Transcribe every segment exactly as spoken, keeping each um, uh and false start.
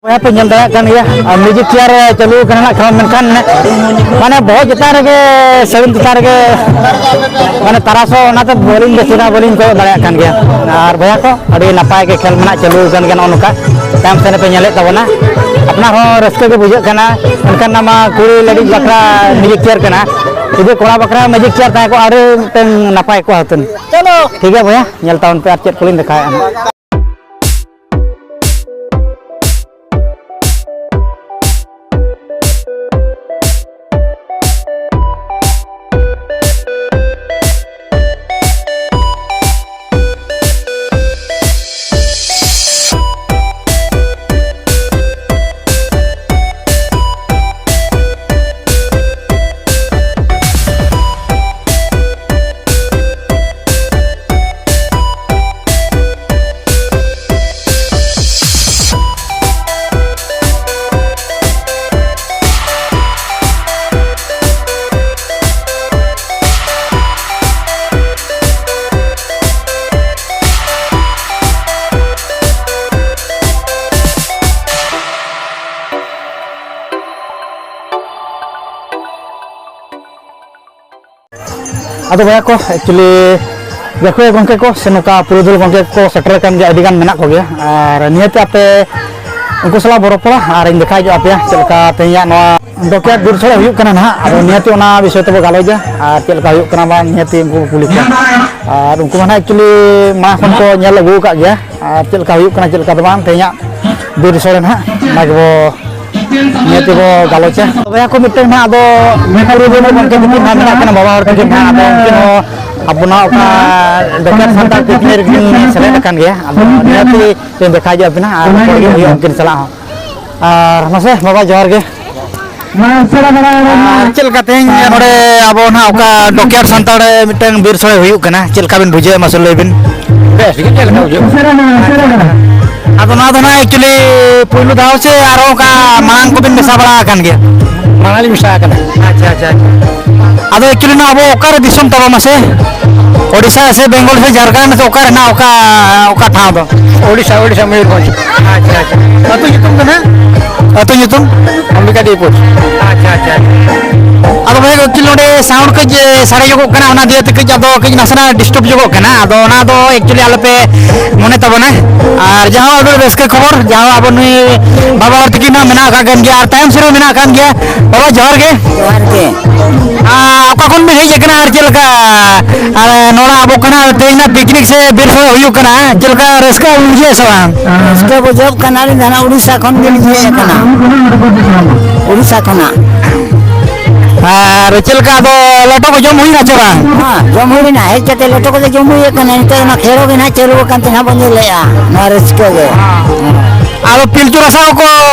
ᱵᱚᱭᱦᱟ ᱯᱮ ᱧᱮᱞ ᱫᱟᱲᱮᱭᱟᱜ ᱠᱟᱱ ᱜᱮᱭᱟ, ᱟᱨ ᱢᱤᱭᱩᱡᱤᱠ ᱪᱮᱭᱟᱨ ᱪᱟᱹᱞᱩ ᱠᱟᱱᱟ ᱱᱟᱜ ᱠᱷᱟᱱ, ᱢᱮᱱᱠᱷᱟᱱ ᱢᱟᱱᱮ ᱵᱚᱦᱚᱜ ᱪᱮᱛᱟᱱ ᱨᱮᱜᱮ, ᱥᱟᱹᱲᱤᱢ ᱪᱮᱛᱟᱱ ᱨᱮᱜᱮ ᱢᱟᱱᱮ ᱛᱟᱨᱟᱥ ᱦᱚᱸ, ᱚᱱᱟᱛᱮ ᱵᱟᱹᱞᱤᱧ ᱵᱮᱥ ᱞᱮᱱᱟ, ᱵᱟᱹᱞᱤᱧ ᱠᱚᱭᱚᱜ ᱫᱟᱲᱮᱭᱟᱜ ᱠᱟᱱ ᱜᱮᱭᱟ᱾ ᱟᱨ ᱵᱚᱭᱦᱟ ᱠᱚ, ᱟᱹᱰᱤ ᱱᱟᱯᱟᱭ ᱜᱮ ᱠᱷᱮᱞ ᱢᱮᱱᱟᱜ ᱪᱟᱹᱞᱩ ᱟᱠᱟᱱ ᱜᱮᱭᱟ, ᱱᱚᱜᱼᱚ ᱱᱚᱝᱠᱟ ᱛᱟᱭᱚᱢ ᱥᱮᱱ ᱯᱮ ᱧᱮᱞᱮᱫ ᱛᱟᱵᱚᱱᱟ᱾ ᱟᱯᱱᱟᱨ ᱦᱚᱸ ᱨᱟᱹᱥᱠᱟᱹ ᱜᱮ ᱵᱩᱡᱷᱟᱹᱜ ᱠᱟᱱᱟ, ᱢᱮᱱᱠᱷᱟᱱ ᱱᱚᱣᱟ ᱠᱩᱲᱤ ᱞᱟᱹᱜᱤᱫ ᱵᱟᱠᱷᱨᱟ ᱢᱤᱭᱩᱡᱤᱠ ᱪᱮᱭᱟᱨ ᱠᱟᱱᱟ, ᱡᱩᱫᱤ ᱠᱚᱲᱟ ᱵᱟᱠᱷᱨᱟ ᱢᱤᱭᱩᱡᱤᱠ ᱪᱮᱭᱟᱨ ᱛᱟᱦᱮᱸ ᱠᱚᱜᱼᱟ, ᱟᱹᱰᱤ ᱢᱤᱫᱴᱟᱝ ᱱᱟᱯᱟᱭ ᱠᱚᱜᱼᱟ ᱦᱩᱛᱩᱱ᱾ ᱴᱷᱤᱠ ᱜᱮᱭᱟ ᱵᱚᱭᱦᱟ, ᱧᱮᱞ ᱛᱟᱵᱚᱱ ᱯᱮ ᱟᱨ ᱪᱮᱫ ᱠᱚᱞᱤᱧ ᱫᱮᱠᱷᱟᱣᱮᱫᱼᱟ ᱱᱟᱜ᱾ ᱟᱫᱚ ᱵᱚᱭᱦᱟ ᱠᱚ, actually ᱜᱟᱹᱠᱷᱩᱲᱤᱭᱟᱹ ᱜᱚᱢᱠᱮ ᱠᱚ ᱥᱮ ᱱᱚᱝᱠᱟ ᱯᱩᱨᱩᱫᱷᱩᱞ ᱜᱚᱢᱠᱮ ᱠᱚ ᱥᱮᱴᱮᱨ ᱟᱠᱟᱱ ᱜᱮᱭᱟ, ᱟᱹᱰᱤ ᱜᱟᱱ ᱢᱮᱱᱟᱜ ᱠᱚᱜᱮᱭᱟ᱾ ᱟᱨ ᱱᱤᱦᱟᱹᱛ ᱟᱯᱮ ᱩᱱᱠᱩ ᱥᱟᱞᱟᱜ ᱵᱚ ᱨᱚᱯᱚᱲᱟ ᱟᱨᱤᱧ ᱫᱮᱠᱷᱟᱣ ᱧᱚᱜ ᱟᱯᱮᱭᱟ ᱪᱮᱫ ᱞᱮᱠᱟ ᱛᱮᱦᱮᱧᱟᱜ ᱱᱚᱣᱟ ᱰᱚᱠᱭᱟᱨᱰ ᱵᱤᱨ ᱥᱳᱲᱮ ᱦᱩᱭᱩᱜ ᱠᱟᱱᱟ ᱱᱟᱦᱟᱜ᱾ ᱟᱫᱚ ᱱᱤᱦᱟᱹᱛ ᱚᱱᱟ ᱵᱤᱥᱚᱭ ᱛᱮᱵᱚ ᱜᱟᱞᱚᱪᱟ ᱟᱨ ᱪᱮᱫ ᱞᱮᱠᱟ ᱦᱩᱭᱩᱜ ᱠᱟᱱᱟ ᱵᱟᱝ, ᱱᱤᱦᱟᱹᱛ ᱩᱱᱠᱩ ᱠᱚ ᱠᱩᱞᱤ ᱠᱚᱣᱟ᱾ ᱟᱨ ᱩᱱᱠᱩ ᱢᱟ ᱱᱟᱦᱟᱜ actually ᱢᱟᱲᱟᱝ ᱠᱷᱚᱱ ᱠᱚ ᱧᱮᱞ ᱟᱹᱜᱩ ᱟᱠᱟᱫ ᱜᱮᱭᱟ, ᱟᱨ ᱪᱮᱫ ᱞᱮᱠᱟ ᱦᱩᱭᱩᱜ ᱠᱟᱱᱟ, ᱪᱮᱫ ᱞᱮᱠᱟ ᱫᱚ ᱵᱟᱝ, ᱛᱮᱦᱮᱧᱟᱜ ᱵᱤᱨ ᱥᱳᱲᱮ ᱱᱟᱦᱟᱜ ᱚᱱᱟ ᱜᱮᱵᱚ ᱱᱤᱭᱟᱹ ᱛᱮᱵᱚ ᱜᱟᱞᱚᱪᱟ᱾ ᱵᱚᱭᱦᱟ ᱠᱚ, ᱢᱤᱫᱴᱟᱝ ᱱᱟᱦᱟᱜ ᱟᱫᱚ ᱯᱩᱨᱩᱫᱷᱩᱞ ᱜᱚᱢᱠᱮ ᱛᱟᱹᱠᱤᱱ ᱱᱟᱦᱟᱜ ᱢᱮᱱᱟᱜ ᱠᱤᱱᱟ, ᱵᱟᱵᱟ ᱦᱚᱲ ᱛᱟᱹᱠᱤᱱ ᱱᱟᱦᱟᱜ, ᱟᱫᱚ ᱩᱱᱠᱤᱱ ᱦᱚᱸ ᱟᱵᱚᱱᱟᱜ ᱚᱠᱟ ᱰᱚᱠᱴᱚᱨ ᱥᱟᱱᱛᱟᱲ ᱯᱤᱠᱱᱤᱠ ᱨᱮᱠᱤᱱ ᱥᱮᱞᱮᱫ ᱟᱠᱟᱱ ᱜᱮᱭᱟ᱾ ᱟᱫᱚ ᱱᱤᱭᱟᱹ ᱛᱮ ᱛᱮᱦᱮᱧ ᱫᱮᱠᱷᱟ ᱦᱤᱡᱩᱜ ᱟᱹᱵᱤᱱᱟ ᱟᱨ ᱨᱚᱯᱚᱲ ᱜᱮ ᱦᱩᱭᱩᱜᱼᱟ ᱩᱱᱠᱤᱱ ᱥᱟᱞᱟᱜ ᱦᱚᱸ᱾ ᱟᱨ ᱢᱟᱥᱮ ᱵᱟᱵᱟ, ᱡᱚᱦᱟᱨ ᱜᱮ᱾ ᱟᱨ ᱪᱮᱫ ᱞᱮᱠᱟ ᱛᱮᱦᱮᱧ ᱱᱚᱰᱮ ᱟᱵᱚ ᱱᱟᱦᱟᱜ ᱚᱠᱟ ᱰᱚᱠᱭᱟᱨᱰ ᱥᱟᱱᱛᱟᱲ ᱢᱤᱫᱴᱟᱝ ᱵᱤᱨ ᱥᱳᱲᱮ ᱦᱩᱭᱩᱜ ᱠᱟᱱᱟ, ᱪᱮᱫ ᱞᱮᱠᱟ ᱵᱤᱱ ᱵᱩᱡᱷᱟᱹᱣᱮᱫᱼᱟ, ᱢᱟᱥᱮ ᱞᱟᱹᱭ ᱵᱤᱱ? ᱵᱮᱥ ᱜᱮ, ᱪᱮᱫ ᱞᱮᱠᱟ ᱵᱩᱡᱷᱟᱹᱜ ᱠᱟᱱᱟ? ᱟᱫᱚ ᱱᱚᱣᱟ ᱫᱚ ᱱᱟᱦᱟᱜ actually ᱯᱩᱭᱞᱩ ᱫᱷᱟᱣ ᱥᱮ ᱟᱨᱦᱚᱸ ᱚᱱᱠᱟ ᱢᱟᱲᱟᱝ ᱠᱚᱵᱤᱱ ᱢᱮᱥᱟ ᱵᱟᱲᱟ ᱟᱠᱟᱱ ᱜᱮᱭᱟ? ᱢᱟᱲᱟᱝ ᱞᱤᱧ ᱢᱮᱥᱟ ᱟᱠᱟᱱᱟ᱾ ᱟᱪᱪᱷᱟ, ᱟᱪᱪᱷᱟ, ᱟᱪᱪᱷᱟ᱾ ᱟᱫᱚ actually ᱱᱚᱣᱟ ᱟᱵᱚ ᱚᱠᱟᱨᱮ ᱫᱤᱥᱚᱢ ᱛᱟᱵᱚ ᱢᱟᱥᱮ? ᱳᱰᱤᱥᱟ ᱥᱮ ᱵᱮᱝᱜᱚᱞ ᱥᱮ ᱡᱷᱟᱲᱠᱷᱚᱸᱰ ᱥᱮ ᱚᱠᱟ ᱨᱮᱱᱟᱜ ᱚᱠᱟ, ᱚᱠᱟ ᱴᱷᱟᱶ ᱫᱚ? ᱳᱰᱤᱥᱟ, ᱳᱰᱤᱥᱟ, ᱢᱚᱭᱩᱨᱵᱷᱚᱸᱡᱽ᱾ ᱟᱪᱪᱷᱟ, ᱟᱪᱪᱷᱟ᱾ ᱟᱹᱛᱩ ᱧᱩᱛᱩᱢ ᱫᱚ ᱱᱟᱦᱟᱜ? ᱟᱹᱛᱩ ᱧᱩᱛᱩᱢ? ᱚᱢᱵᱤᱠᱟ ᱰᱤᱯᱩᱨ᱾ ᱟᱪᱪᱷᱟ, ᱟᱪᱪᱷᱟ᱾ ᱟᱫᱚ ᱵᱷᱟᱭ, actually ᱱᱚᱰᱮ sound ᱠᱟᱹᱡ ᱥᱟᱰᱮ ᱧᱚᱜᱚᱜ ᱠᱟᱱᱟ, ᱚᱱᱟ ᱫᱤᱭᱮ ᱛᱮ ᱠᱟᱹᱡ ᱟᱫᱚ ᱠᱟᱹᱡ ᱱᱟᱥᱮᱱᱟᱜ disturb ᱧᱚᱜᱚᱜ ᱠᱟᱱᱟ᱾ ᱟᱫᱚ ᱚᱱᱟ ᱫᱚ actually ᱟᱞᱚᱯᱮ ᱢᱚᱱᱮ ᱛᱟᱵᱚᱱᱟ᱾ ᱟᱨ ᱡᱟᱦᱟᱸ ᱟᱵᱚ ᱨᱟᱹᱥᱠᱟᱹ ᱠᱷᱚᱵᱚᱨ, ᱡᱟᱦᱟᱸ ᱟᱵᱚ ᱱᱩᱭ ᱵᱟᱵᱟ ᱦᱚᱲ ᱛᱟᱹᱠᱤᱱ ᱦᱚᱸ ᱢᱮᱱᱟᱜ ᱟᱠᱟᱫ ᱠᱟᱱ ᱜᱮᱭᱟ ᱟᱨ ᱛᱟᱭᱚᱢ ᱥᱮᱫ ᱨᱮ ᱢᱮᱱᱟᱜ ᱟᱠᱟᱫ ᱜᱮᱭᱟ᱾ ᱵᱟᱵᱟ, ᱡᱚᱦᱟᱨ ᱜᱮ᱾ ᱡᱚᱦᱟᱨ ᱜᱮ᱾ ᱟᱨ ᱚᱠᱟ ᱠᱷᱚᱱ ᱵᱤᱱ ᱦᱮᱡ ᱟᱠᱟᱱᱟ ᱟᱨ ᱪᱮᱫ ᱞᱮᱠᱟ, ᱟᱨ ᱱᱚᱣᱟ ᱟᱵᱚ ᱠᱟᱱᱟ ᱛᱮᱦᱮᱧ ᱱᱟᱜ picnic ᱥᱮ ᱵᱤᱨ ᱥᱚᱲᱮ ᱦᱩᱭᱩᱜ ᱠᱟᱱᱟ, ᱪᱮᱫ ᱞᱮᱠᱟ ᱨᱟᱹᱥᱠᱟᱹ ᱵᱩᱡᱷᱟᱹᱜ ᱥᱮ ᱵᱟᱝ? ᱨᱟᱹᱥᱠᱟᱹ ᱵᱩᱡᱷᱟᱹᱜ ᱠᱟᱱᱟ, ᱟᱹᱞᱤᱧ ᱫᱚ ᱦᱟᱱᱟ ᱩᱲᱤᱥᱥᱟ ᱠᱷᱚᱱ ᱜᱮᱞᱤᱧ ᱦᱮᱡ ᱟᱠᱟᱱᱟ᱾ ᱩᱲᱤᱥᱥᱟ ᱠᱷᱚᱱᱟᱜ᱾ ᱟᱨ ᱪᱮᱫ ᱞᱮᱠᱟ ᱟᱫᱚ ᱞᱮᱴᱚ ᱠᱚ ᱡᱚᱢ ᱦᱩᱭᱱᱟ ᱥᱮ ᱵᱟᱝ? ᱦᱮᱸ, ᱡᱚᱢ ᱦᱩᱭ ᱞᱮᱱᱟ, ᱦᱮᱡ ᱠᱟᱛᱮ ᱞᱮᱴᱚ ᱠᱚᱫᱚ ᱡᱚᱢ ᱦᱩᱭ ᱟᱠᱟᱱᱟ᱾ ᱱᱤᱛᱚᱜ ᱚᱱᱟ ᱠᱷᱮᱞᱳ ᱜᱮ ᱱᱟᱦᱟᱜ ᱪᱟᱹᱞᱩ ᱟᱠᱟᱱ ᱛᱮ ᱱᱟᱦᱟᱜ ᱵᱚᱱ ᱧᱮᱞᱮᱜᱼᱟ ᱱᱚᱣᱟ ᱨᱟᱹᱥᱠᱟᱹ ᱜᱮ᱾ ᱟᱫᱚ ᱯᱤᱞᱪᱩ ᱨᱟᱥᱟ ᱠᱚᱠᱚ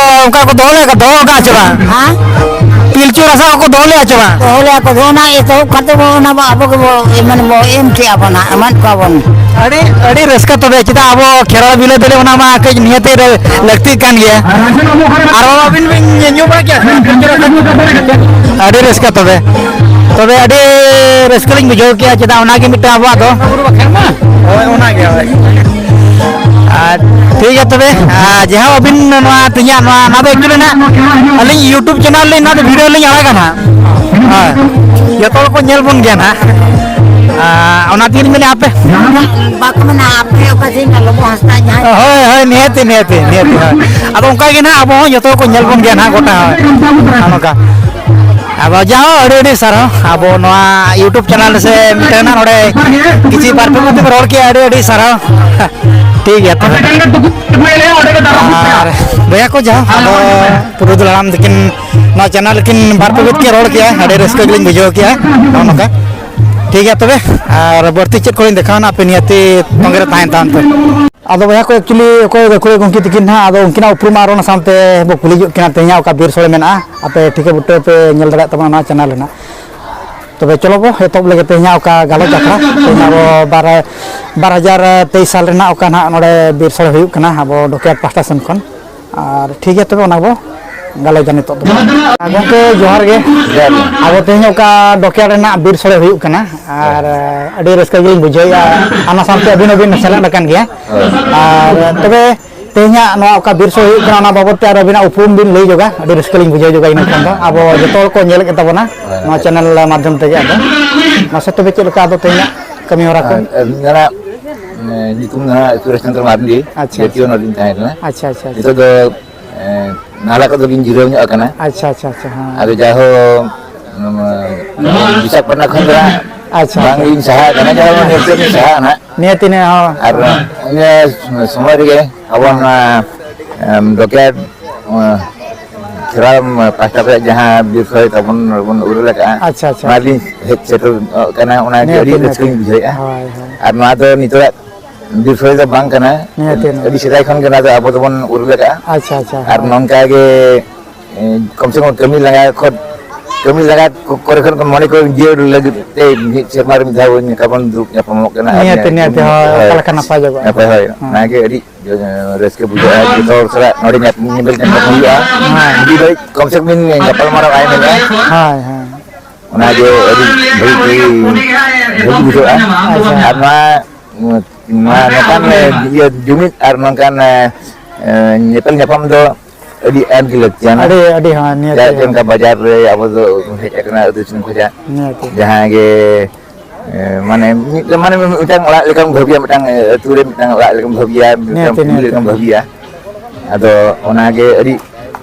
ᱚᱱᱠᱟ ᱠᱚ ᱫᱚᱦᱚ ᱞᱮᱫᱟ, ᱫᱚᱦᱚ ᱟᱠᱟᱫ ᱪᱮ ᱵᱟᱝ? ᱦᱮᱸ? ᱯᱤᱞᱪᱩ ᱨᱟᱥᱟ ᱠᱚᱠᱚ ᱫᱚᱦᱚ ᱞᱮᱫᱟ ᱪᱮ ᱵᱟᱝ? ᱫᱚᱦᱚ ᱞᱮᱫᱟ ᱠᱚ, ᱫᱚᱦᱚ ᱚᱱᱟ ᱮᱛᱚᱦᱚᱵ ᱠᱟᱛᱮ ᱵᱚ ᱚᱱᱟ ᱵᱚ ᱟᱵᱚ ᱜᱮᱵᱚ ᱮᱢᱟᱱ ᱵᱚ ᱮᱢ ᱠᱮᱜᱼᱟ ᱵᱚ ᱱᱟᱦᱟᱜ, ᱮᱢᱟᱱ ᱠᱚᱣᱟ ᱵᱚᱱ᱾ ᱟᱹᱰᱤ, ᱟᱹᱰᱤ ᱨᱟᱹᱥᱠᱟᱹ ᱛᱚᱵᱮ, ᱪᱮᱫᱟᱜ ᱟᱵᱚ ᱠᱷᱮᱨᱣᱟᱲ ᱵᱤᱞᱟᱹᱛ ᱨᱮ ᱚᱱᱟ ᱢᱟ ᱠᱟᱹᱡ ᱱᱤᱦᱟᱹᱛ ᱨᱮ ᱞᱟᱹᱠᱛᱤᱜ ᱠᱟᱱ ᱜᱮᱭᱟ᱾ ᱟᱨ ᱵᱟᱵᱟ, ᱟᱹᱵᱤᱱ ᱵᱤᱱ ᱧᱩ ᱵᱟᱲᱟ ᱠᱮᱜᱼᱟ ᱥᱮ ᱵᱟᱝ? ᱟᱹᱰᱤ ᱨᱟᱹᱥᱠᱟᱹ ᱛᱚᱵᱮ, ᱛᱚᱵᱮ ᱟᱹᱰᱤ ᱨᱟᱹᱥᱠᱟᱹ ᱞᱤᱧ ᱵᱩᱡᱷᱟᱹᱣ ᱠᱮᱜᱼᱟ, ᱪᱮᱫᱟᱜ ᱚᱱᱟᱜᱮ ᱢᱤᱫᱴᱟᱝ ᱟᱵᱚᱣᱟᱜ ᱫᱚ᱾ ᱦᱳᱭ, ᱚᱱᱟᱜᱮ, ᱦᱳᱭ᱾ ᱟᱨ ᱴᱷᱤᱠ ᱜᱮᱭᱟ ᱛᱚᱵᱮ, ᱟᱨ ᱡᱟᱦᱟᱸ ᱟᱹᱵᱤᱱ ᱱᱚᱣᱟ ᱛᱮᱦᱮᱧᱟᱜ ᱱᱚᱣᱟ, ᱱᱚᱣᱟ ᱫᱚ actually ᱱᱟᱜ ᱟᱹᱞᱤᱧ YouTube channel ᱨᱮ ᱱᱚᱣᱟ ᱫᱚ video ᱞᱤᱧ ᱟᱲᱟᱜᱟ ᱱᱟᱜ᱾ ᱦᱳᱭ, ᱡᱚᱛᱚ ᱦᱚᱲ ᱠᱚ ᱧᱮᱞ ᱵᱚᱱ ᱜᱮᱭᱟ ᱱᱟᱜ᱾ ᱟᱨ ᱚᱱᱟ ᱛᱮᱜᱮ ᱞᱤᱧ ᱢᱮᱱᱟ ᱟᱯᱮ᱾ ᱵᱟᱠᱚ ᱢᱮᱱᱟ ᱟᱯᱮ ᱚᱠᱟ ᱥᱮᱫ ᱨᱮᱱᱟᱜ ᱞᱚᱵᱚ ᱦᱟᱸᱥᱫᱟ ᱡᱟᱦᱟᱸᱭ᱾ ᱦᱳᱭ, ᱦᱳᱭ, ᱱᱤᱦᱟᱹᱛᱤ, ᱱᱤᱦᱟᱹᱛᱤ, ᱱᱤᱦᱟᱹᱛᱤ, ᱦᱳᱭ᱾ ᱟᱫᱚ ᱚᱱᱠᱟ ᱜᱮ ᱱᱟᱜ ᱟᱵᱚ ᱦᱚᱸ ᱡᱚᱛᱚ ᱠᱚ ᱧᱮᱞ ᱵᱚᱱ ᱜᱮᱭᱟ ᱱᱟᱜ ᱜᱚᱴᱟ, ᱦᱳᱭ᱾ ᱱᱚᱜᱼᱚ ᱱᱚᱝᱠᱟ᱾ ᱟᱫᱚ ᱡᱟᱦᱟᱸ ᱟᱹᱰᱤ ᱟᱹᱰᱤ ᱥᱟᱨᱦᱟᱣ ᱟᱵᱚ ᱱᱚᱣᱟ YouTube channel ᱥᱮ ᱢᱤᱫᱴᱟᱝ ᱱᱟᱜ ᱱᱚᱰᱮ ᱠᱤᱪᱷᱤ ᱵᱟᱨ ᱯᱮ ᱠᱟᱛᱮ ᱨᱚᱲ ᱠᱮᱜᱼᱟ, ᱟᱹᱰᱤ ᱟᱹᱰᱤ ᱥᱟᱨᱦᱟᱣ᱾ ᱴᱷᱤᱠ ᱜᱮᱭᱟ ᱛᱚᱵᱮ᱾ ᱟᱨ ᱵᱚᱭᱦᱟ ᱠᱚ ᱡᱟᱦᱟᱸ ᱟᱫᱚ ᱯᱩᱨᱩᱫᱷᱩᱞ ᱦᱟᱲᱟᱢ ᱛᱟᱹᱠᱤᱱ ᱱᱚᱣᱟ channel ᱨᱮᱠᱤᱱ ᱵᱟᱨ ᱯᱮ ᱵᱤᱛ ᱠᱤᱱ ᱨᱚᱲ ᱠᱮᱜᱼᱟ, ᱟᱹᱰᱤ ᱨᱟᱹᱥᱠᱟᱹ ᱜᱮᱞᱤᱧ ᱵᱩᱡᱷᱟᱹᱣ ᱠᱮᱜᱼᱟ ᱱᱚᱜᱼᱚ ᱱᱚᱝᱠᱟ᱾ ᱴᱷᱤᱠ ᱜᱮᱭᱟ ᱛᱚᱵᱮ, ᱟᱨ ᱵᱟᱹᱲᱛᱤ ᱪᱮᱫ ᱠᱚᱞᱤᱧ ᱫᱮᱠᱷᱟᱣᱟ ᱱᱟᱜ, ᱟᱯᱮ ᱱᱤᱦᱟᱹᱛᱤ ᱛᱚᱸᱜᱮ ᱨᱮ ᱛᱟᱦᱮᱱ ᱛᱟᱵᱚᱱ ᱯᱮ᱾ ᱟᱫᱚ ᱵᱚᱭᱦᱟ ᱠᱚ, actually ᱚᱠᱚᱭ ᱜᱟᱹᱠᱷᱩᱲᱤᱭᱟᱹ ᱜᱚᱢᱠᱮ ᱛᱟᱹᱠᱤᱱ ᱱᱟᱦᱟᱜ, ᱟᱫᱚ ᱩᱱᱠᱤᱱᱟᱜ ᱩᱯᱨᱩᱢ ᱟᱨ ᱚᱱᱟ ᱥᱟᱶᱛᱮ ᱵᱚ ᱠᱩᱞᱤ ᱡᱚᱜ ᱠᱤᱱᱟ ᱛᱮᱦᱮᱧᱟᱜ ᱚᱠᱟ ᱵᱤᱨ ᱥᱚᱲᱮ ᱢᱮᱱᱟᱜᱼᱟ, ᱟᱯᱮ ᱴᱷᱤᱠᱟᱹ ᱵᱩᱴᱟᱹ ᱯᱮ ᱧᱮᱞ ᱫᱟᱲᱮᱭᱟᱜ ᱛᱟᱵᱚᱱᱟ ᱱᱚᱣᱟ channel ᱨᱮᱱᱟᱜ᱾ ᱛᱚᱵᱮ ᱪᱚᱞᱚ ᱵᱚ ᱮᱛᱚᱦᱚᱵ ᱞᱮᱜᱮ ᱛᱮᱦᱮᱧᱟᱜ ᱚᱠᱟ ᱜᱟᱞᱚᱪ ᱟᱠᱷᱲᱟ᱾ ᱛᱮᱦᱮᱧ ᱟᱵᱚ ᱵᱟᱨ, ᱵᱟᱨ ᱦᱟᱡᱟᱨ ᱛᱮᱭᱤᱥ ᱥᱟᱞ ᱨᱮᱱᱟᱜ ᱚᱠᱟ ᱱᱟᱦᱟᱜ ᱱᱚᱰᱮ ᱵᱤᱨ ᱥᱚᱲᱮ ᱦᱩᱭᱩᱜ ᱠᱟᱱᱟ ᱟᱵᱚ ᱰᱚᱠᱭᱟᱨᱰ ᱯᱟᱦᱴᱟ ᱥᱮᱱ ᱠᱷᱚᱱ᱾ ᱟᱨ ᱴᱷᱤᱠ ᱜᱮᱭᱟ ᱛᱚᱵᱮ, ᱚᱱᱟ ᱵᱚ ᱜᱟᱞᱚᱪᱟ ᱱᱤᱛᱚᱜ ᱫᱚ᱾ ᱟᱨ ᱜᱚᱢᱠᱮ ᱡᱚᱦᱟᱨ ᱜᱮ᱾ ᱡᱚᱦᱟᱨ ᱜᱮ᱾ ᱟᱵᱚ ᱛᱮᱦᱮᱧ ᱚᱠᱟ ᱰᱚᱠᱭᱟᱨᱰ ᱨᱮᱱᱟᱜ ᱵᱤᱨ ᱥᱚᱲᱮ ᱦᱩᱭᱩᱜ ᱠᱟᱱᱟ, ᱟᱨ ᱟᱹᱰᱤ ᱨᱟᱹᱥᱠᱟᱹ ᱜᱮᱞᱤᱧ ᱵᱩᱡᱷᱟᱹᱣᱮᱫᱼᱟ, ᱚᱱᱟ ᱥᱟᱶᱛᱮ ᱟᱹᱵᱤᱱ ᱦᱚᱸᱵᱤᱱ ᱥᱮᱞᱮᱫ ᱟᱠᱟᱱ ᱜᱮᱭᱟ᱾ ᱦᱳᱭ᱾ ᱟᱨ ᱛᱚᱵᱮ ᱛᱮᱦᱮᱧᱟᱜ ᱱᱚᱣᱟ ᱚᱠᱟ ᱵᱤᱨ ᱥᱚᱲᱮ ᱦᱩᱭᱩᱜ ᱠᱟᱱᱟ, ᱚᱱᱟ ᱵᱟᱵᱚᱫ ᱛᱮ ᱟᱨ ᱟᱹᱵᱤᱱᱟᱜ ᱩᱯᱨᱩᱢ ᱵᱤᱱ ᱞᱟᱹᱭ ᱧᱚᱜᱟ, ᱟᱹᱰᱤ ᱨᱟᱹᱥᱠᱟᱹ ᱞᱤᱧ ᱵᱩᱡᱷᱟᱹᱣ ᱧᱚᱜᱟ ᱤᱱᱟᱹ ᱠᱷᱟᱱ ᱫᱚ᱾ ᱟᱵᱚ ᱡᱚᱛᱚ ᱦᱚᱲ ᱠᱚ ᱧᱮᱞᱮᱫ ᱛᱟᱵᱚᱱᱟ ᱱᱚᱣᱟ ᱪᱮᱱᱮᱞ ᱢᱟᱫᱽᱫᱷᱚᱢ ᱛᱮᱜᱮ᱾ ᱟᱫᱚ ᱢᱟᱥᱮ ᱛᱚᱵᱮ ᱪᱮᱫ ᱞᱮᱠᱟ ᱟᱫᱚ ᱛᱮᱦᱮᱧᱟᱜ ᱠᱟᱹᱢᱤ ᱦᱚᱨᱟ ᱠᱚ? ᱟᱨ ᱟᱹᱞᱤᱧᱟᱜ, ᱮ, ᱧᱩᱛᱩᱢ ᱫᱚ ᱦᱟᱸᱜ ᱥᱩᱨᱮᱥ ᱪᱚᱸᱫᱽᱨᱚ ᱢᱟᱨᱰᱤ, ᱟᱪᱪᱷᱟ, ᱡᱟᱹᱛᱤᱭᱚ ᱟᱪᱪᱷᱟ᱾ ᱱᱚᱰᱮᱞᱤᱧ ᱛᱟᱦᱮᱸ ᱠᱟᱱᱟ᱾ ᱟᱪᱪᱷᱟ, ᱟᱪᱪᱷᱟ, ᱟᱪᱪᱷᱟ᱾ ᱱᱤᱛᱚᱜ ᱫᱚ, ᱮ, ᱱᱟᱞᱟ ᱠᱚᱫᱚ ᱞᱤᱧ ᱡᱤᱨᱟᱹᱣ ᱧᱚᱜ ᱟᱠᱟᱱᱟ᱾ ᱟᱪᱪᱷᱟ, ᱟᱪᱪᱷᱟ, ᱟᱪᱪᱷᱟ, ᱦᱮᱸ᱾ ᱟᱫᱚ ᱡᱟᱭᱦᱳᱠ, ᱱᱚᱣᱟ ᱵᱤᱥᱟᱠᱷᱟᱯᱟᱴᱱᱟ ᱠᱷᱚᱱ ᱫᱚ ᱦᱟᱸᱜ ᱟᱪᱪᱷᱟ, ᱵᱟᱝ ᱟᱪᱪᱷᱟ᱾ ᱞᱤᱧ ᱥᱟᱦᱟ ᱟᱠᱟᱱᱟ, ᱡᱟᱭᱦᱳᱠ, ᱱᱤᱭᱟᱹ ᱛᱮ ᱞᱤᱧ ᱥᱟᱦᱟ ᱟᱠᱟᱱᱟ᱾ ᱱᱤᱭᱟᱹ ᱛᱤᱱᱟᱹᱜ ᱦᱚᱸ, ᱟᱨ ᱦᱮᱸ᱾ ᱱᱤᱭᱟᱹ ᱥᱚᱢᱚᱭ ᱨᱮᱜᱮ ᱟᱵᱚ ᱦᱮᱸ᱾ ᱱᱚᱣᱟ, ᱮᱢ, ᱰᱚᱠᱮᱴ, ᱮᱸ, ᱠᱷᱮᱨᱣᱟᱲ ᱯᱟᱦᱴᱟ ᱠᱷᱚᱱ ᱡᱟᱦᱟᱸ ᱵᱤᱨ ᱥᱚᱲᱮ ᱛᱟᱵᱚᱱ ᱵᱚᱱ ᱩᱨᱟᱹᱞ ᱟᱠᱟᱜᱼᱟ, ᱟᱪᱪᱷᱟ, ᱟᱪᱪᱷᱟ, ᱚᱱᱟ ᱟᱪᱪᱷᱟ᱾ ᱞᱤᱧ ᱦᱮᱡ ᱥᱮᱴᱮᱨ ᱠᱟᱱᱟ, ᱚᱱᱟ ᱜᱮ ᱱᱤᱭᱟᱹ ᱟᱹᱰᱤ ᱛᱤᱱᱟᱹᱜ ᱨᱟᱹᱥᱠᱟᱹᱧ ᱵᱩᱡᱷᱟᱹᱣᱮᱫᱼᱟ᱾ ᱦᱳᱭ, ᱦᱳᱭ᱾ ᱟᱨ ᱱᱚᱣᱟ ᱫᱚ ᱱᱤᱛᱚᱜᱟᱜ ᱵᱤᱨ ᱥᱚᱲᱮ ᱫᱚ ᱵᱟᱝ ᱠᱟᱱᱟ, ᱱᱤᱭᱟᱹ ᱛᱤᱱᱟᱹᱜ᱾ ᱟᱹᱰᱤ ᱥᱮᱫᱟᱭ ᱠᱷᱚᱱ ᱜᱮ ᱱᱚᱣᱟ ᱫᱚ ᱟᱵᱚ ᱫᱚᱵᱚᱱ ᱩᱨᱟᱹᱞ ᱟᱠᱟᱜᱼᱟ᱾ ᱟᱪᱪᱷᱟ, ᱟᱪᱪᱷᱟ, ᱟᱨ ᱦᱳᱭ᱾ ᱱᱚᱝᱠᱟ ᱜᱮ, ᱮ, ᱠᱚᱢ ᱥᱮ ᱠᱚᱢ ᱠᱟᱹᱢᱤ ᱞᱟᱸᱜᱟ ᱠᱷᱚᱱ, ᱠᱟᱹᱢᱤ ᱞᱟᱸᱜᱟ ᱠᱚ-, ᱠᱚᱨᱮ ᱠᱷᱚᱱ ᱢᱚᱱᱮ ᱠᱚ ᱡᱤᱭᱟᱹᱲ ᱞᱟᱹᱜᱤᱫ ᱛᱮ ᱢᱤᱫ ᱥᱮᱨᱢᱟ ᱨᱮ ᱢᱤᱫ ᱫᱷᱟᱣ ᱵᱚᱱ ᱧᱟᱯᱟᱢ ᱫᱩᱲᱩᱵ ᱧᱟᱯᱟᱢᱚᱜ ᱠᱟᱱᱟ᱾ ᱟᱨ ᱱᱤᱭᱟᱹᱛᱮ, ᱱᱤᱭᱟᱹ-, ᱱᱤᱭᱟᱹᱛᱮ, ᱦᱳᱭ, ᱦᱳᱭ, ᱚᱠᱟ ᱞᱮᱠᱟ ᱱᱟᱯᱟᱭ ᱧᱚᱜᱚᱜᱼᱟ? ᱱᱟᱯᱟᱭ, ᱦᱳᱭ, ᱦᱮᱸ᱾ ᱚᱱᱟᱜᱮ ᱟᱹᱰᱤ ᱨᱟᱹᱥᱠᱟᱹ ᱵᱩᱡᱷᱟᱹᱜᱼᱟ, ᱡᱚᱛᱚ ᱦᱚᱲ ᱥᱟᱞᱟᱜ ᱱᱚᱰᱮ ᱧᱟᱯ-, ᱧᱮᱯᱮᱞ ᱧᱟᱯᱟᱢ ᱦᱩᱭᱩᱜᱼᱟ᱾ ᱦᱮᱸ᱾ ᱟᱹᱰᱤ ᱜᱷᱟᱹᱲᱤᱡ ᱠᱚᱢ ᱥᱮ ᱠᱚᱢ ᱧᱟᱯᱟᱢ ᱦᱩᱭᱩᱜᱼᱟ᱾ ᱦᱮᱸ, ᱦᱮᱸ᱾ ᱚᱱᱟᱜᱮ ᱟᱹᱰᱤ ᱵᱷᱟᱹᱜᱤ, ᱵᱷᱟᱹᱜᱤ ᱵᱩᱡᱷᱟᱹᱜᱼᱟ᱾ ᱟᱪᱪᱷᱟ᱾ ᱟᱨ ᱱᱚᱣᱟ, ᱱᱚᱣᱟ ᱱᱚᱝᱠᱟᱱ, ᱤᱭᱟᱹ, ᱡᱩᱢᱤᱫ ᱟᱨ ᱱᱚᱝᱠᱟᱱ, ᱮ, ᱧᱮᱯᱮᱞ ᱧᱟᱯᱟᱢ ᱫᱚ ᱟᱹᱰᱤ ᱟᱸᱴ ᱜᱮ ᱞᱟᱹᱠᱛᱤᱭᱟᱱᱟ᱾ ᱟᱹᱰᱤ, ᱟᱹᱰᱤ, ᱦᱮᱸ, ᱱᱤᱭᱟᱹᱛᱮ᱾ ᱡᱟᱦᱟᱸ ᱪᱮᱫ ᱞᱮᱠᱟ ᱵᱟᱡᱟᱨ ᱨᱮ ᱟᱵᱚ ᱫᱚ ᱦᱮᱡ ᱟᱠᱟᱱᱟ ᱟᱹᱛᱩ ᱫᱤᱥᱚᱢ ᱠᱷᱚᱱᱟᱜ, ᱱᱤᱭᱟᱹᱛᱮ᱾ ᱡᱟᱦᱟᱸ ᱜᱮ ᱮ, ᱢᱟᱱᱮ ᱢᱤᱫ, ᱢᱟᱱᱮ ᱢᱤᱫᱴᱟᱝ ᱚᱲᱟᱜ ᱞᱮᱠᱟᱢ ᱵᱷᱟᱹᱵᱤᱭᱟ, ᱢᱤᱫᱴᱟᱝ, ᱮ, ᱟᱹᱛᱩ ᱨᱮ ᱢᱤᱫᱴᱟᱝ ᱚᱲᱟᱜ ᱞᱮᱠᱟᱢ ᱵᱷᱟᱹᱵᱤᱭᱟ, ᱢᱤᱫᱴᱟᱝ ᱱᱤᱭᱟᱹᱛᱮ, family ᱱᱤᱭᱟᱹᱛᱮ᱾ ᱞᱮᱠᱟᱢ ᱵᱷᱟᱹᱵᱤᱭᱟ᱾ ᱟᱫᱚ ᱚᱱᱟᱜᱮ ᱟᱹᱰᱤ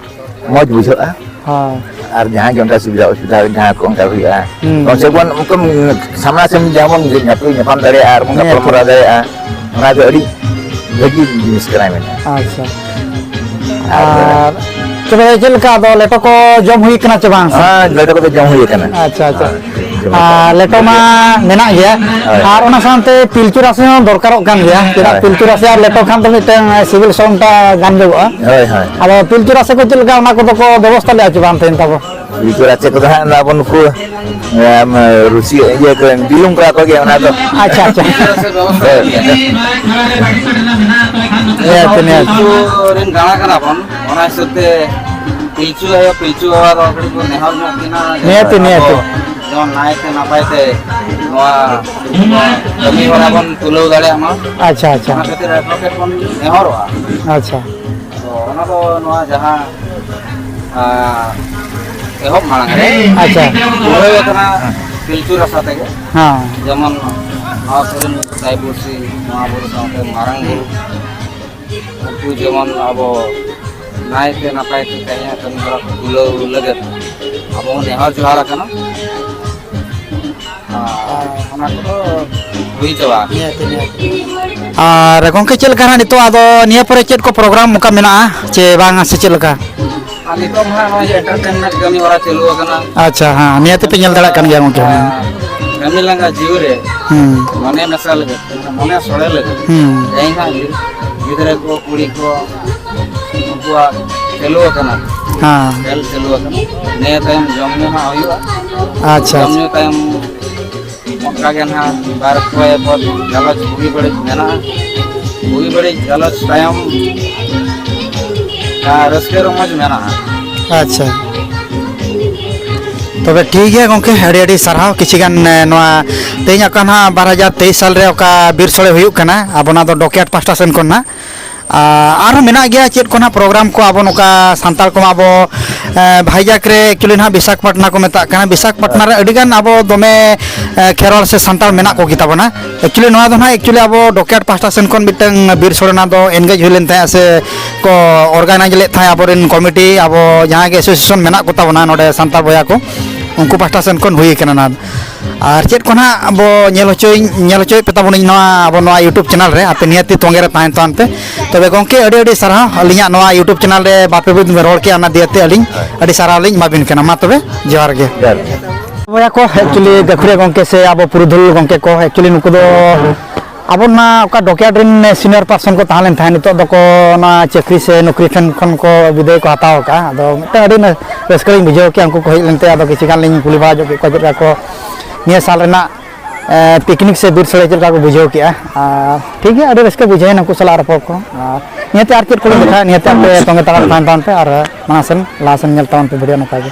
ᱢᱚᱡᱽ ᱵᱩᱡᱷᱟᱹᱜᱼᱟ᱾ ᱦᱳᱭ᱾ ᱟᱨ ᱡᱟᱦᱟᱸ ᱜᱮ ᱚᱱᱠᱟ ᱥᱩᱵᱤᱫᱷᱟ ᱚᱥᱩᱵᱤᱫᱷᱟ ᱡᱟᱦᱟᱸ ᱠᱚ ᱚᱱᱠᱟ ᱦᱩᱭᱩᱜᱼᱟ, ᱦᱩᱸ᱾ ᱠᱚᱢ ᱥᱮ ᱠᱚᱢ ᱩᱱᱠᱩ ᱥᱟᱢᱱᱟ ᱥᱟᱢᱱᱤ ᱡᱟᱦᱟᱸ ᱵᱚᱱ ᱧᱟᱯᱟᱢ, ᱧᱟᱯᱟᱢ ᱫᱟᱲᱮᱭᱟᱜᱼᱟ ᱟᱨ ᱵᱚᱱ ᱱᱤᱭᱟᱹᱛᱮ᱾ ᱜᱟᱯᱟᱞᱢᱟᱨᱟᱣ ᱫᱟᱲᱮᱭᱟᱜᱼᱟ, ᱚᱱᱟ ᱫᱚ ᱟᱹᱰᱤ ᱵᱷᱟᱹᱜᱤ ᱡᱤᱱᱤᱥ ᱠᱟᱱᱟ ᱢᱮᱱᱛᱮ᱾ ᱟᱪᱪᱷᱟ᱾ ᱟᱨ ᱟᱨ ᱛᱚᱵᱮ ᱪᱮᱫ ᱞᱮᱠᱟ ᱟᱫᱚ ᱞᱮᱴᱚ ᱠᱚ ᱡᱚᱢ ᱦᱩᱭ ᱠᱟᱱᱟ ᱪᱮ ᱵᱟᱝ? ᱦᱮᱸ, ᱞᱮᱴᱚ ᱠᱚᱫᱚ ᱡᱚᱢ ᱦᱩᱭ ᱠᱟᱱᱟ᱾ ᱟᱪᱪᱷᱟ, ᱟᱪᱪᱷᱟ᱾ ᱦᱮᱸ, ᱡᱚᱢ ᱦᱩᱭ ᱠᱟᱱᱟ᱾ ᱟᱨ ᱞᱮᱴᱚ ᱢᱟ ᱢᱮᱱᱟᱜ ᱜᱮᱭᱟ᱾ ᱦᱳᱭ᱾ ᱟᱨ ᱚᱱᱟ ᱥᱟᱶᱛᱮ ᱯᱤᱞᱪᱩ ᱨᱟᱥᱮ ᱦᱚᱸ ᱫᱚᱨᱠᱟᱨᱚᱜ ᱠᱟᱱ ᱜᱮᱭᱟ᱾ ᱪᱮᱫᱟᱜ ᱦᱳᱭ᱾ ᱯᱤᱞᱪᱩ ᱨᱟᱥᱮ ᱟᱨ ᱞᱮᱴᱚ ᱠᱷᱟᱱ ᱫᱚ ᱢᱤᱫᱴᱟᱝ ᱥᱤᱵᱤᱞ ᱥᱚᱲᱚᱢ ᱴᱟ ᱜᱟᱱ ᱧᱚᱜᱚᱜᱼᱟ᱾ ᱦᱳᱭ, ᱦᱳᱭ᱾ ᱟᱫᱚ ᱯᱤᱞᱪᱩ ᱨᱟᱥᱮ ᱠᱚ ᱪᱮᱫ ᱞᱮᱠᱟ, ᱚᱱᱟ ᱠᱚᱫᱚ ᱠᱚ ᱵᱮᱵᱚᱥᱛᱟ ᱞᱮᱫᱼᱟ ᱪᱮ ᱵᱟᱝ ᱛᱮᱦᱮᱧ ᱛᱟᱵᱚ? ᱯᱤᱞᱪᱩ ᱨᱟᱥᱮ ᱠᱚᱫᱚ ᱦᱟᱸᱜ ᱱᱚᱣᱟ ᱵᱚᱱ ᱱᱩᱠᱩ, ᱮᱢ, ᱨᱩᱥᱤ-, ᱤᱭᱟᱹ ᱠᱚ, ᱰᱤᱞᱩᱝ ᱠᱚᱲᱟ ᱠᱚᱜᱮ ᱚᱱᱟ ᱫᱚ᱾ ᱟᱪᱪᱷᱟ, ᱟᱪᱪᱷᱟ᱾ ᱦᱳᱭ᱾ ᱱᱤᱦᱟᱹᱛ, ᱱᱤᱦᱟᱹᱛ᱾ ᱯᱤᱞᱪᱩ ᱨᱮᱱ ᱜᱟᱬᱟ ᱠᱟᱱᱟ ᱵᱚᱱ, ᱚᱱᱟ ᱦᱤᱥᱟᱹᱵ ᱛᱮ ᱯᱤᱞᱪᱩ ᱟᱭᱳ, ᱯᱤᱞᱪᱩ ᱵᱟᱵᱟ ᱫᱚ ᱠᱟᱹᱴᱤᱡ ᱵᱚᱱ ᱱᱮᱦᱚᱨ ᱧᱚᱜ ᱠᱤᱱᱟ, ᱱᱤᱦᱟᱹᱛ, ᱟᱵᱚ ᱱᱤᱦᱟᱹᱛ᱾ ᱡᱮᱢᱚᱱ ᱱᱟᱭᱛᱮ ᱱᱟᱯᱟᱭ ᱛᱮ ᱱᱚᱣᱟ ᱠᱟᱹᱢᱤ ᱦᱚᱨᱟ ᱵᱚᱱ ᱛᱩᱞᱟᱹᱣ ᱫᱟᱲᱮᱭᱟᱜ ᱢᱟ᱾ ᱟᱪᱪᱷᱟ, ᱟᱪᱪᱷᱟ᱾ ᱚᱱᱟ ᱠᱷᱟᱹᱛᱤᱨ advocate ᱵᱚᱱ ᱱᱮᱦᱚᱨᱚᱜᱼᱟ᱾ ᱟᱪᱪᱷᱟ᱾ ᱛᱚ ᱚᱱᱟ ᱫᱚ ᱱᱚᱣᱟ ᱡᱟᱦᱟᱸ, ᱟᱸ, ᱮᱦᱚᱵ ᱢᱟᱲᱟᱝ ᱨᱮ ᱟᱪᱪᱷᱟ᱾ ᱯᱩᱨᱟᱹᱣ ᱟᱠᱟᱱᱟ ᱯᱤᱞᱪᱩ ᱨᱟᱥᱟ ᱛᱮᱜᱮ᱾ ᱦᱮᱸ᱾ ᱡᱮᱢᱚᱱ ᱱᱚᱣᱟ ᱠᱚᱨᱮᱱ ᱨᱟᱭᱵᱩᱨᱥᱤ, ᱱᱚᱣᱟ ᱵᱩᱨᱩ ᱥᱟᱶᱛᱮ ᱢᱟᱨᱟᱝ ᱵᱩᱨᱩ, ᱩᱱᱠᱩ ᱡᱮᱢᱚᱱ ᱟᱵᱚ ᱱᱟᱭᱛᱮ ᱱᱟᱯᱟᱭ ᱛᱮ ᱛᱮᱦᱮᱧᱟᱜ ᱠᱟᱹᱢᱤ ᱦᱚᱨᱟ ᱠᱚ ᱛᱩᱞᱟᱹᱣ ᱞᱟᱹᱜᱤᱫ ᱟᱵᱚ ᱵᱚᱱ ᱱᱮᱦᱚᱨ ᱡᱚᱦᱟᱨ ᱟᱠᱟᱱᱟ᱾ ᱟᱨ ᱚᱱᱟ ᱠᱚᱫᱚ ᱦᱩᱭ ᱪᱟᱵᱟ ᱟᱠᱟᱱᱟ᱾ ᱱᱤᱭᱟᱹᱛᱮ, ᱱᱤᱭᱟᱹᱛᱮ᱾ ᱟᱨ ᱜᱚᱢᱠᱮ, ᱪᱮᱫ ᱞᱮᱠᱟ ᱦᱟᱸᱜ ᱱᱤᱛᱚᱜ ᱟᱫᱚ ᱱᱤᱭᱟᱹ ᱯᱚᱨᱮ ᱪᱮᱫ ᱠᱚ program ᱚᱱᱠᱟ ᱢᱮᱱᱟᱜᱼᱟ ᱪᱮ ᱵᱟᱝᱟ ᱥᱮ ᱪᱮᱫ ᱞᱮᱠᱟ? ᱟᱨ ᱱᱤᱛᱚᱜ ᱢᱟ ᱱᱚᱜᱼᱚᱭ ᱡᱮ entertainment ᱠᱟᱹᱢᱤ ᱦᱚᱨᱟ ᱪᱟᱹᱞᱩ ᱟᱠᱟᱱᱟ᱾ ᱟᱪᱪᱷᱟ, ᱦᱮᱸ, ᱱᱤᱭᱟᱹ ᱛᱮᱯᱮ ᱧᱮᱞ ᱫᱟᱲᱮᱭᱟᱜ ᱠᱟᱱ ᱜᱮᱭᱟ ᱜᱚᱢᱠᱮ᱾ ᱦᱮᱸ᱾ ᱠᱟᱹᱢᱤ ᱞᱟᱸᱜᱟ ᱡᱤᱣᱤ ᱨᱮ ᱦᱩᱸ᱾ ᱢᱚᱱᱮ ᱢᱮᱥᱟ ᱞᱟᱹᱜᱤᱫ, ᱢᱚᱱᱮ ᱥᱚᱲᱮ ᱞᱟᱹᱜᱤᱫ ᱦᱩᱸ᱾ ᱛᱮᱦᱮᱧ ᱦᱟᱸᱜ ᱜᱤᱫᱽᱨᱟᱹ ᱠᱚ, ᱠᱩᱲᱤ ᱠᱚ, ᱩᱱᱠᱩᱣᱟᱜ ᱪᱟᱹᱞᱩ ᱟᱠᱟᱱᱟ᱾ ᱦᱮᱸ᱾ ᱠᱷᱮᱞ ᱪᱟᱹᱞᱩ ᱟᱠᱟᱱᱟ᱾ ᱱᱤᱭᱟᱹ ᱛᱟᱭᱚᱢ ᱡᱚᱢ ᱧᱩ ᱦᱟᱸᱜ ᱦᱩᱭᱩᱜᱼᱟ᱾ ᱟᱪᱪᱷᱟ, ᱡᱚᱢ ᱟᱪᱪᱷᱟ᱾ ᱧᱩ ᱛᱟᱭᱚᱢ ᱚᱱᱠᱟ ᱜᱮ ᱱᱟᱦᱟᱜ ᱵᱟᱨ ᱯᱮ ᱯᱚᱫ ᱜᱟᱞᱚᱪ ᱵᱩᱜᱤ ᱵᱟᱹᱲᱤᱡ ᱢᱮᱱᱟᱜᱼᱟ᱾ ᱵᱩᱜᱤ ᱵᱟᱹᱲᱤᱡ ᱜᱟᱞᱚᱪ ᱛᱟᱭᱚᱢ, ᱟᱨ ᱨᱟᱹᱥᱠᱟᱹ ᱨᱚᱢᱚᱡᱽ ᱢᱮᱱᱟᱜᱼᱟ᱾ ᱟᱪᱪᱷᱟ᱾ ᱛᱚᱵᱮ ᱴᱷᱤᱠ ᱜᱮᱭᱟ ᱜᱚᱢᱠᱮ, ᱟᱹᱰᱤ ᱟᱹᱰᱤ ᱥᱟᱨᱦᱟᱣ᱾ ᱠᱤᱪᱷᱤ ᱜᱟᱱ, ᱮ, ᱱᱚᱣᱟ ᱛᱮᱦᱮᱧ ᱚᱠᱟ ᱱᱟᱦᱟᱜ ᱵᱟᱨ ᱦᱟᱡᱟᱨ ᱛᱮᱭᱤᱥ ᱥᱟᱞ ᱨᱮ ᱚᱠᱟ ᱵᱤᱨ ᱥᱳᱲᱮ ᱦᱩᱭᱩᱜ ᱠᱟᱱᱟ, ᱟᱵᱚ ᱱᱚᱣᱟ ᱫᱚ ᱰᱚᱠᱭᱟᱨᱰ ᱯᱟᱦᱴᱟ ᱥᱮᱱ ᱠᱷᱚᱱ ᱱᱟᱦᱟᱜ᱾ ᱟᱨ ᱟᱨᱦᱚᱸ ᱢᱮᱱᱟᱜ ᱜᱮᱭᱟ ᱪᱮᱫ ᱠᱚ ᱱᱟᱦᱟᱜ program ᱠᱚ ᱟᱵᱚ ᱱᱚᱝᱠᱟ ᱥᱟᱱᱛᱟᱲ ᱠᱚᱢᱟ ᱟᱵᱚ, ᱮ, ᱵᱷᱟᱭᱡᱟᱠ ᱨᱮ actually ᱱᱟᱦᱟᱜ ᱵᱤᱥᱟᱠᱷᱟᱯᱟᱴᱱᱟ ᱠᱚ ᱢᱮᱛᱟᱜ ᱠᱟᱱᱟ᱾ ᱵᱤᱥᱟᱠᱷᱟᱯᱟᱴᱱᱟ ᱨᱮ ᱟᱹᱰᱤ ᱜᱟᱱ ᱟᱵᱚ ᱫᱚᱢᱮ, ᱮ, ᱠᱷᱮᱨᱣᱟᱲ ᱥᱮ ᱥᱟᱱᱛᱟᱲ ᱢᱮᱱᱟᱜ ᱠᱚ ᱜᱮᱛᱟ ᱵᱚᱱᱟ᱾ Actually ᱱᱚᱣᱟ ᱫᱚ ᱱᱟᱦᱟᱜ actually ᱟᱵᱚ ᱰᱚᱠᱭᱟᱨᱰ ᱯᱟᱦᱴᱟ ᱥᱮᱱ ᱠᱷᱚᱱ ᱢᱤᱫᱴᱟᱝ ᱵᱤᱨ ᱥᱳᱲᱮ ᱱᱟᱦᱟᱜ ᱫᱚ engage ᱦᱩᱭ ᱞᱮᱱ ᱛᱟᱦᱮᱸᱫ ᱥᱮ ᱠᱚ organize ᱞᱮᱫ ᱛᱟᱦᱮᱸᱫ ᱟᱵᱚᱨᱮᱱ committee, ᱟᱵᱚ ᱡᱟᱦᱟᱸ ᱜᱮ association ᱢᱮᱱᱟᱜ ᱠᱚ ᱛᱟᱵᱚᱱᱟ ᱱᱚᱰᱮ ᱥᱟᱱᱛᱟᱲ ᱵᱚᱭᱦᱟ ᱠᱚ, ᱩᱱᱠᱩ ᱯᱟᱦᱴᱟ ᱥᱮᱱ ᱠᱷᱚᱱ ᱦᱩᱭ ᱠᱟᱱᱟ ᱱᱟᱦᱟᱜ᱾ ᱟᱨ ᱪᱮᱫ ᱠᱚ ᱱᱟᱦᱟᱜ ᱟᱵᱚ ᱧᱮᱞ ᱦᱚᱪᱚᱭ, ᱧᱮᱞ ᱦᱚᱪᱚᱭᱮᱫ ᱯᱮ ᱛᱟᱵᱚᱱᱟᱹᱧ ᱱᱚᱣᱟ ᱟᱵᱚ ᱱᱚᱣᱟ YouTube channel ᱨᱮ, ᱟᱯᱮ ᱱᱤᱦᱟᱹᱛ ᱛᱚᱸᱜᱮ ᱨᱮ ᱛᱟᱦᱮᱱ ᱛᱟᱵᱚᱱ ᱯᱮ᱾ ᱛᱚᱵᱮ ᱜᱚᱢᱠᱮ, ᱟᱹᱰᱤ ᱟᱹᱰᱤ ᱥᱟᱨᱦᱟᱣ, ᱟᱹᱞᱤᱧᱟᱜ ᱱᱚᱣᱟ YouTube channel ᱨᱮ ᱵᱟᱨ ᱯᱮ ᱵᱤᱱ ᱨᱚᱲ ᱠᱮᱜᱼᱟ, ᱚᱱᱟ ᱫᱤᱭᱮ ᱛᱮ ᱟᱹᱞᱤᱧ ᱟᱹᱰᱤ ᱥᱟᱨᱦᱟᱣ ᱞᱤᱧ ᱮᱢᱟ ᱵᱤᱱ ᱠᱟᱱᱟ᱾ ᱢᱟ ᱛᱚᱵᱮ ᱡᱚᱦᱟᱨ ᱜᱮ᱾ ᱡᱚᱦᱟᱨ ᱜᱮ᱾ ᱵᱚᱭᱦᱟ ᱠᱚ, actually ᱜᱟᱹᱠᱷᱩᱲᱤᱭᱟᱹ ᱜᱚᱢᱠᱮ ᱥᱮ ᱟᱵᱚ ᱯᱩᱨᱩᱫᱷᱩᱞ ᱜᱚᱢᱠᱮ ᱠᱚ, actually ᱱᱩᱠᱩ ᱫᱚ ᱟᱵᱚ ᱱᱚᱣᱟ ᱚᱠᱟ ᱰᱚᱠᱭᱟᱨᱰ ᱨᱮᱱ senior person ᱠᱚ ᱛᱟᱦᱮᱸ ᱞᱮᱱ ᱛᱟᱦᱮᱸᱫ, ᱱᱤᱛᱚᱜ ᱫᱚᱠᱚ ᱱᱚᱣᱟ ᱪᱟᱹᱠᱨᱤ ᱥᱮ ᱱᱚᱠᱨᱤ ᱴᱷᱮᱱ ᱠᱷᱚᱱ ᱠᱚ ᱵᱤᱫᱟᱹᱭ ᱠᱚ ᱦᱟᱛᱟᱣ ᱟᱠᱟᱫᱼᱟ᱾ ᱟᱫᱚ ᱢᱤᱫᱴᱟᱝ ᱟᱹᱰᱤ ᱱᱟ-, ᱨᱟᱹᱥᱠᱟᱹ ᱞᱤᱧ ᱵᱩᱡᱷᱟᱹᱣ ᱠᱮᱜᱼᱟ ᱩᱱᱠᱩ ᱠᱚ ᱦᱮᱡ ᱞᱮᱱᱛᱮ᱾ ᱟᱫᱚ ᱠᱤᱪᱷᱩ ᱜᱟᱱ ᱞᱤᱧ ᱠᱩᱞᱤ ᱵᱟᱲᱟ ᱧᱚᱜ ᱠᱮᱫ ᱠᱚᱣᱟ ᱪᱮᱫ ᱞᱮᱠᱟ ᱠᱚ ᱱᱤᱭᱟᱹ ᱥᱟᱞ ᱨᱮᱱᱟᱜ, ᱮ, picnic ᱥᱮ ᱵᱤᱨ ᱥᱳᱲᱮ ᱪᱮᱫ ᱞᱮᱠᱟ ᱠᱚ ᱵᱩᱡᱷᱟᱹᱣ ᱠᱮᱜᱼᱟ᱾ ᱟᱨ ᱴᱷᱤᱠ ᱜᱮᱭᱟ, ᱟᱹᱰᱤ ᱨᱟᱹᱥᱠᱟᱹ ᱵᱩᱡᱷᱟᱹᱣᱮᱱᱟ ᱩᱱᱠᱩ ᱥᱟᱞᱟᱜ ᱨᱚᱯᱚᱲ ᱠᱚ᱾ ᱟᱨ ᱱᱤᱭᱟᱹᱛᱮ ᱟᱨ ᱪᱮᱫ ᱠᱚᱞᱤᱧ ᱫᱮᱠᱷᱟᱣᱟ, ᱱᱤᱭᱟᱹᱛᱮ ᱟᱯᱮ ᱛᱚᱸᱜᱮ ᱛᱟᱲᱟᱢ ᱛᱟᱦᱮᱱ ᱛᱟᱵᱚᱱ ᱯᱮ ᱟᱨ ᱢᱟᱲᱟᱝ ᱥᱮᱱ, ᱞᱟᱦᱟ ᱥᱮᱱ ᱧᱮᱞ ᱛᱟᱵᱚᱱ ᱯᱮ video ᱱᱚᱝᱠᱟ ᱜᱮ᱾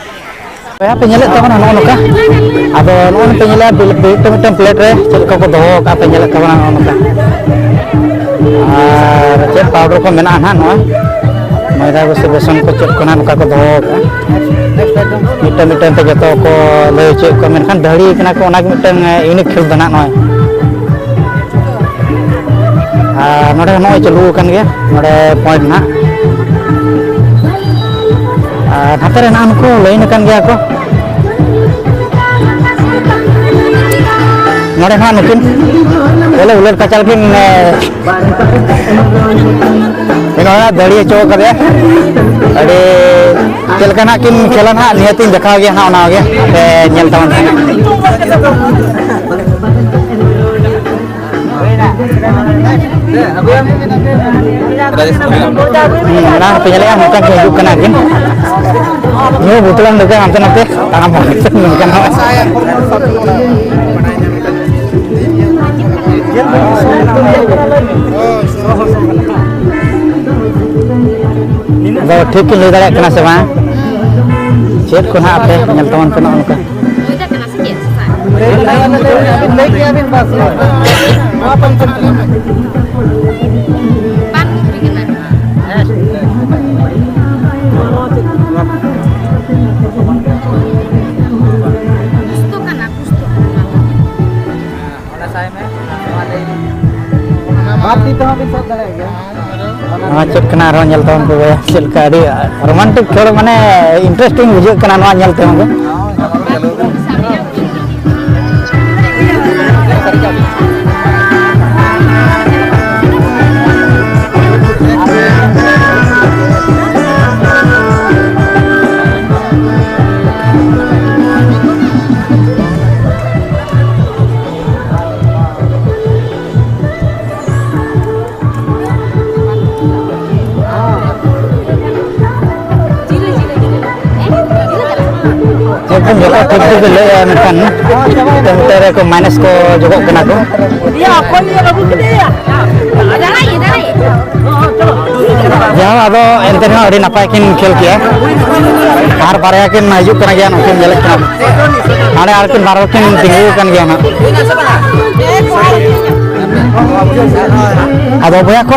ᱯᱮ ᱧᱮᱞᱮᱫ ᱛᱟᱵᱚᱱᱟ ᱱᱚᱜᱼᱚ ᱱᱚᱝᱠᱟ᱾ ᱟᱫᱚ ᱱᱚᱜᱼᱚᱭ ᱯᱮ ᱧᱮᱞᱮᱫᱼᱟ, ᱵᱤᱞ-, ᱢᱤᱫᱴᱟᱝ ᱢᱤᱫᱴᱟᱝ ᱯᱞᱮᱴ ᱨᱮ ᱪᱮᱫ ᱞᱮᱠᱟ ᱠᱚ ᱫᱚᱦᱚ ᱟᱠᱟᱫᱼᱟ, ᱯᱮ ᱧᱮᱞᱮᱫ ᱛᱟᱵᱚᱱᱟ ᱱᱚᱜᱼᱚ ᱱᱚᱝᱠᱟ᱾ ᱟᱨ ᱪᱮᱫ ᱯᱟᱣᱰᱟᱨ ᱠᱚ ᱢᱮᱱᱟᱜᱼᱟ ᱱᱟᱦᱟᱜ, ᱱᱚᱜᱼᱚᱭ ᱢᱚᱭᱫᱟ ᱠᱚ ᱥᱮ ᱵᱮᱥᱚᱱ ᱠᱚ ᱪᱮᱫ ᱠᱚ ᱱᱟᱦᱟᱜ ᱱᱚᱝᱠᱟ ᱠᱚ ᱫᱚᱦᱚ ᱟᱠᱟᱫᱼᱟ᱾ ᱢᱤᱫᱴᱟᱝ ᱢᱤᱫᱴᱟᱝ ᱛᱮ ᱡᱚᱛᱚ ᱠᱚ ᱞᱟᱹᱭ ᱦᱚᱪᱚᱭᱮᱫ ᱠᱚᱣᱟ, ᱢᱮᱱᱠᱷᱟᱱ ᱫᱟᱹᱦᱲᱤ ᱠᱟᱱᱟ ᱠᱚ, ᱚᱱᱟ ᱜᱮ ᱢᱤᱫᱴᱟᱝ ᱤᱭᱩᱱᱤᱠ ᱠᱷᱮᱞ ᱫᱚ ᱱᱟᱦᱟᱜ ᱱᱚᱜᱼᱚᱭ᱾ ᱟᱨ ᱱᱚᱰᱮ ᱱᱚᱜᱼᱚᱭ ᱪᱟᱹᱞᱩ ᱟᱠᱟᱱ ᱜᱮᱭᱟ, ᱱᱚᱰᱮ ᱯᱚᱭᱮᱱᱴ ᱱᱟᱦᱟᱜ᱾ ᱟᱨ ᱦᱟᱱᱛᱮ ᱨᱮ ᱱᱟᱦᱟᱜ ᱱᱩᱠᱩ ᱞᱟᱭᱤᱱ ᱟᱠᱟᱱ ᱜᱮᱭᱟ ᱠᱚ᱾ ᱱᱚᱰᱮ ᱱᱟᱦᱟᱜ ᱱᱩᱠᱤᱱ ᱵᱚᱞᱮ ᱩᱞᱟᱹᱴ ᱠᱟᱪᱟᱞ ᱠᱤᱱ, ᱮ, ᱱᱚᱰᱮ ᱱᱟᱦᱟᱜ ᱫᱟᱹᱲᱤ ᱦᱚᱪᱚ ᱠᱟᱫᱮᱭᱟ᱾ ᱟᱹᱰᱤ ᱪᱮᱫ ᱞᱮᱠᱟ ᱱᱟᱦᱟᱜ ᱠᱤᱱ ᱠᱷᱮᱞᱟ ᱱᱟᱦᱟᱜ, ᱱᱤᱦᱟᱹᱛᱤᱧ ᱫᱮᱠᱷᱟᱣ ᱜᱮᱭᱟ ᱱᱟᱦᱟᱜ, ᱚᱱᱟ ᱜᱮ ᱯᱮ ᱧᱮᱞ ᱛᱟᱵᱚᱱ ᱯᱮ᱾ ᱦᱩᱸ, ᱚᱱᱟ ᱦᱚᱸᱯᱮ ᱧᱮᱞᱮᱜᱼᱟ, ᱱᱚᱝᱠᱟ ᱠᱚ ᱦᱤᱡᱩᱜ ᱠᱟᱱᱟ ᱟᱹᱠᱤᱱ᱾ ᱧᱩ ᱵᱩᱛᱞᱟᱝ ᱞᱮᱠᱟ ᱦᱟᱱᱛᱮ ᱱᱟᱛᱮ ᱛᱟᱲᱟᱢ ᱦᱚᱸ ᱵᱟᱝ ᱜᱟᱱᱚᱜᱼᱟ᱾ ᱟᱫᱚ ᱴᱷᱤᱠ ᱠᱤᱱ ᱞᱟᱹᱭ ᱫᱟᱲᱮᱭᱟᱜ ᱠᱟᱱᱟ ᱥᱮ ᱵᱟᱝ, ᱪᱮᱫ ᱠᱚ ᱱᱟᱦᱟᱜ ᱟᱯᱮ ᱧᱮᱞ ᱛᱟᱵᱚᱱ ᱯᱮ ᱱᱚᱜᱼᱚ ᱱᱚᱝᱠᱟ᱾ ᱞᱟᱹᱭ ᱠᱮᱜᱼᱟ ᱵᱤᱱ ᱵᱟᱥ᱾ ᱱᱚᱣᱟ ᱯᱟᱱᱛᱮ ᱵᱟᱝ ᱦᱩᱭ ᱠᱟᱱᱟ᱾ ᱠᱩᱥᱛᱚ ᱠᱟᱱᱟ, ᱠᱩᱥᱛᱚ ᱠᱟᱱᱟ᱾ ᱚᱱᱟ ᱥᱟᱭ ᱢᱮ, ᱱᱚᱣᱟ ᱞᱟᱹᱭ ᱵᱤᱱ᱾ ᱵᱟᱨ ᱛᱤ ᱛᱮᱦᱚᱸ ᱵᱤᱱ ᱥᱟᱵ ᱫᱟᱲᱮᱭᱟᱜ ᱜᱮᱭᱟ᱾ ᱱᱚᱣᱟ ᱪᱮᱫ ᱠᱟᱱᱟ ᱟᱨᱦᱚᱸ ᱧᱮᱞ ᱛᱟᱵᱚᱱ ᱯᱮ ᱵᱚᱭᱦᱟ, ᱪᱮᱫ ᱞᱮᱠᱟ ᱟᱹᱰᱤ ᱨᱳᱢᱟᱱᱴᱤᱠ ᱠᱷᱮᱞ, ᱢᱟᱱᱮ ᱤᱱᱴᱟᱨᱮᱥᱴᱤᱝ ᱵᱩᱡᱷᱟᱹᱜ ᱠᱟᱱᱟ ᱱᱚᱣᱟ ᱧᱮᱞ ᱛᱮᱦᱚᱸ ᱜᱮ᱾ ᱮᱠᱫᱚᱢ ᱡᱚᱛᱚ ᱴᱷᱤᱠ ᱜᱮᱯᱮ ᱞᱟᱹᱭᱮᱜᱼᱟ, ᱢᱮᱱᱠᱷᱟᱱ ᱱᱚᱛᱮ ᱨᱮᱠᱚ ᱢᱟᱭᱱᱟᱥ ᱠᱚ ᱡᱚᱜᱚᱜ ᱠᱟᱱᱟ ᱠᱚ᱾ ᱤᱭᱟᱹ, ᱚᱠᱚᱭ ᱤᱭᱟᱹ ᱵᱟᱹᱵᱩ ᱠᱮᱫᱮᱭᱟ? ᱫᱟᱲᱟᱭ, ᱫᱟᱲᱟᱭ᱾ ᱡᱟᱦᱟᱸ ᱟᱫᱚ ᱮᱱᱛᱮ ᱨᱮᱦᱚᱸ ᱟᱹᱰᱤ ᱱᱟᱯᱟᱭ ᱠᱤᱱ ᱠᱷᱮᱞ ᱠᱮᱜᱼᱟ᱾ ᱟᱨ ᱵᱟᱨᱭᱟ ᱠᱤᱱ ᱦᱤᱡᱩᱜ ᱠᱟᱱᱟ ᱜᱮᱭᱟ, ᱱᱩᱠᱤᱱ ᱧᱮᱞᱮᱫ ᱠᱤᱱᱟ᱾ ᱦᱟᱸᱰᱮ ᱟᱨ ᱠᱤᱱ ᱵᱟᱨ ᱦᱚᱲ ᱠᱤᱱ ᱛᱤᱸᱜᱩ ᱟᱠᱟᱱ ᱜᱮᱭᱟ ᱱᱟᱦᱟᱜ᱾ ᱟᱫᱚ ᱵᱚᱭᱦᱟ ᱠᱚ,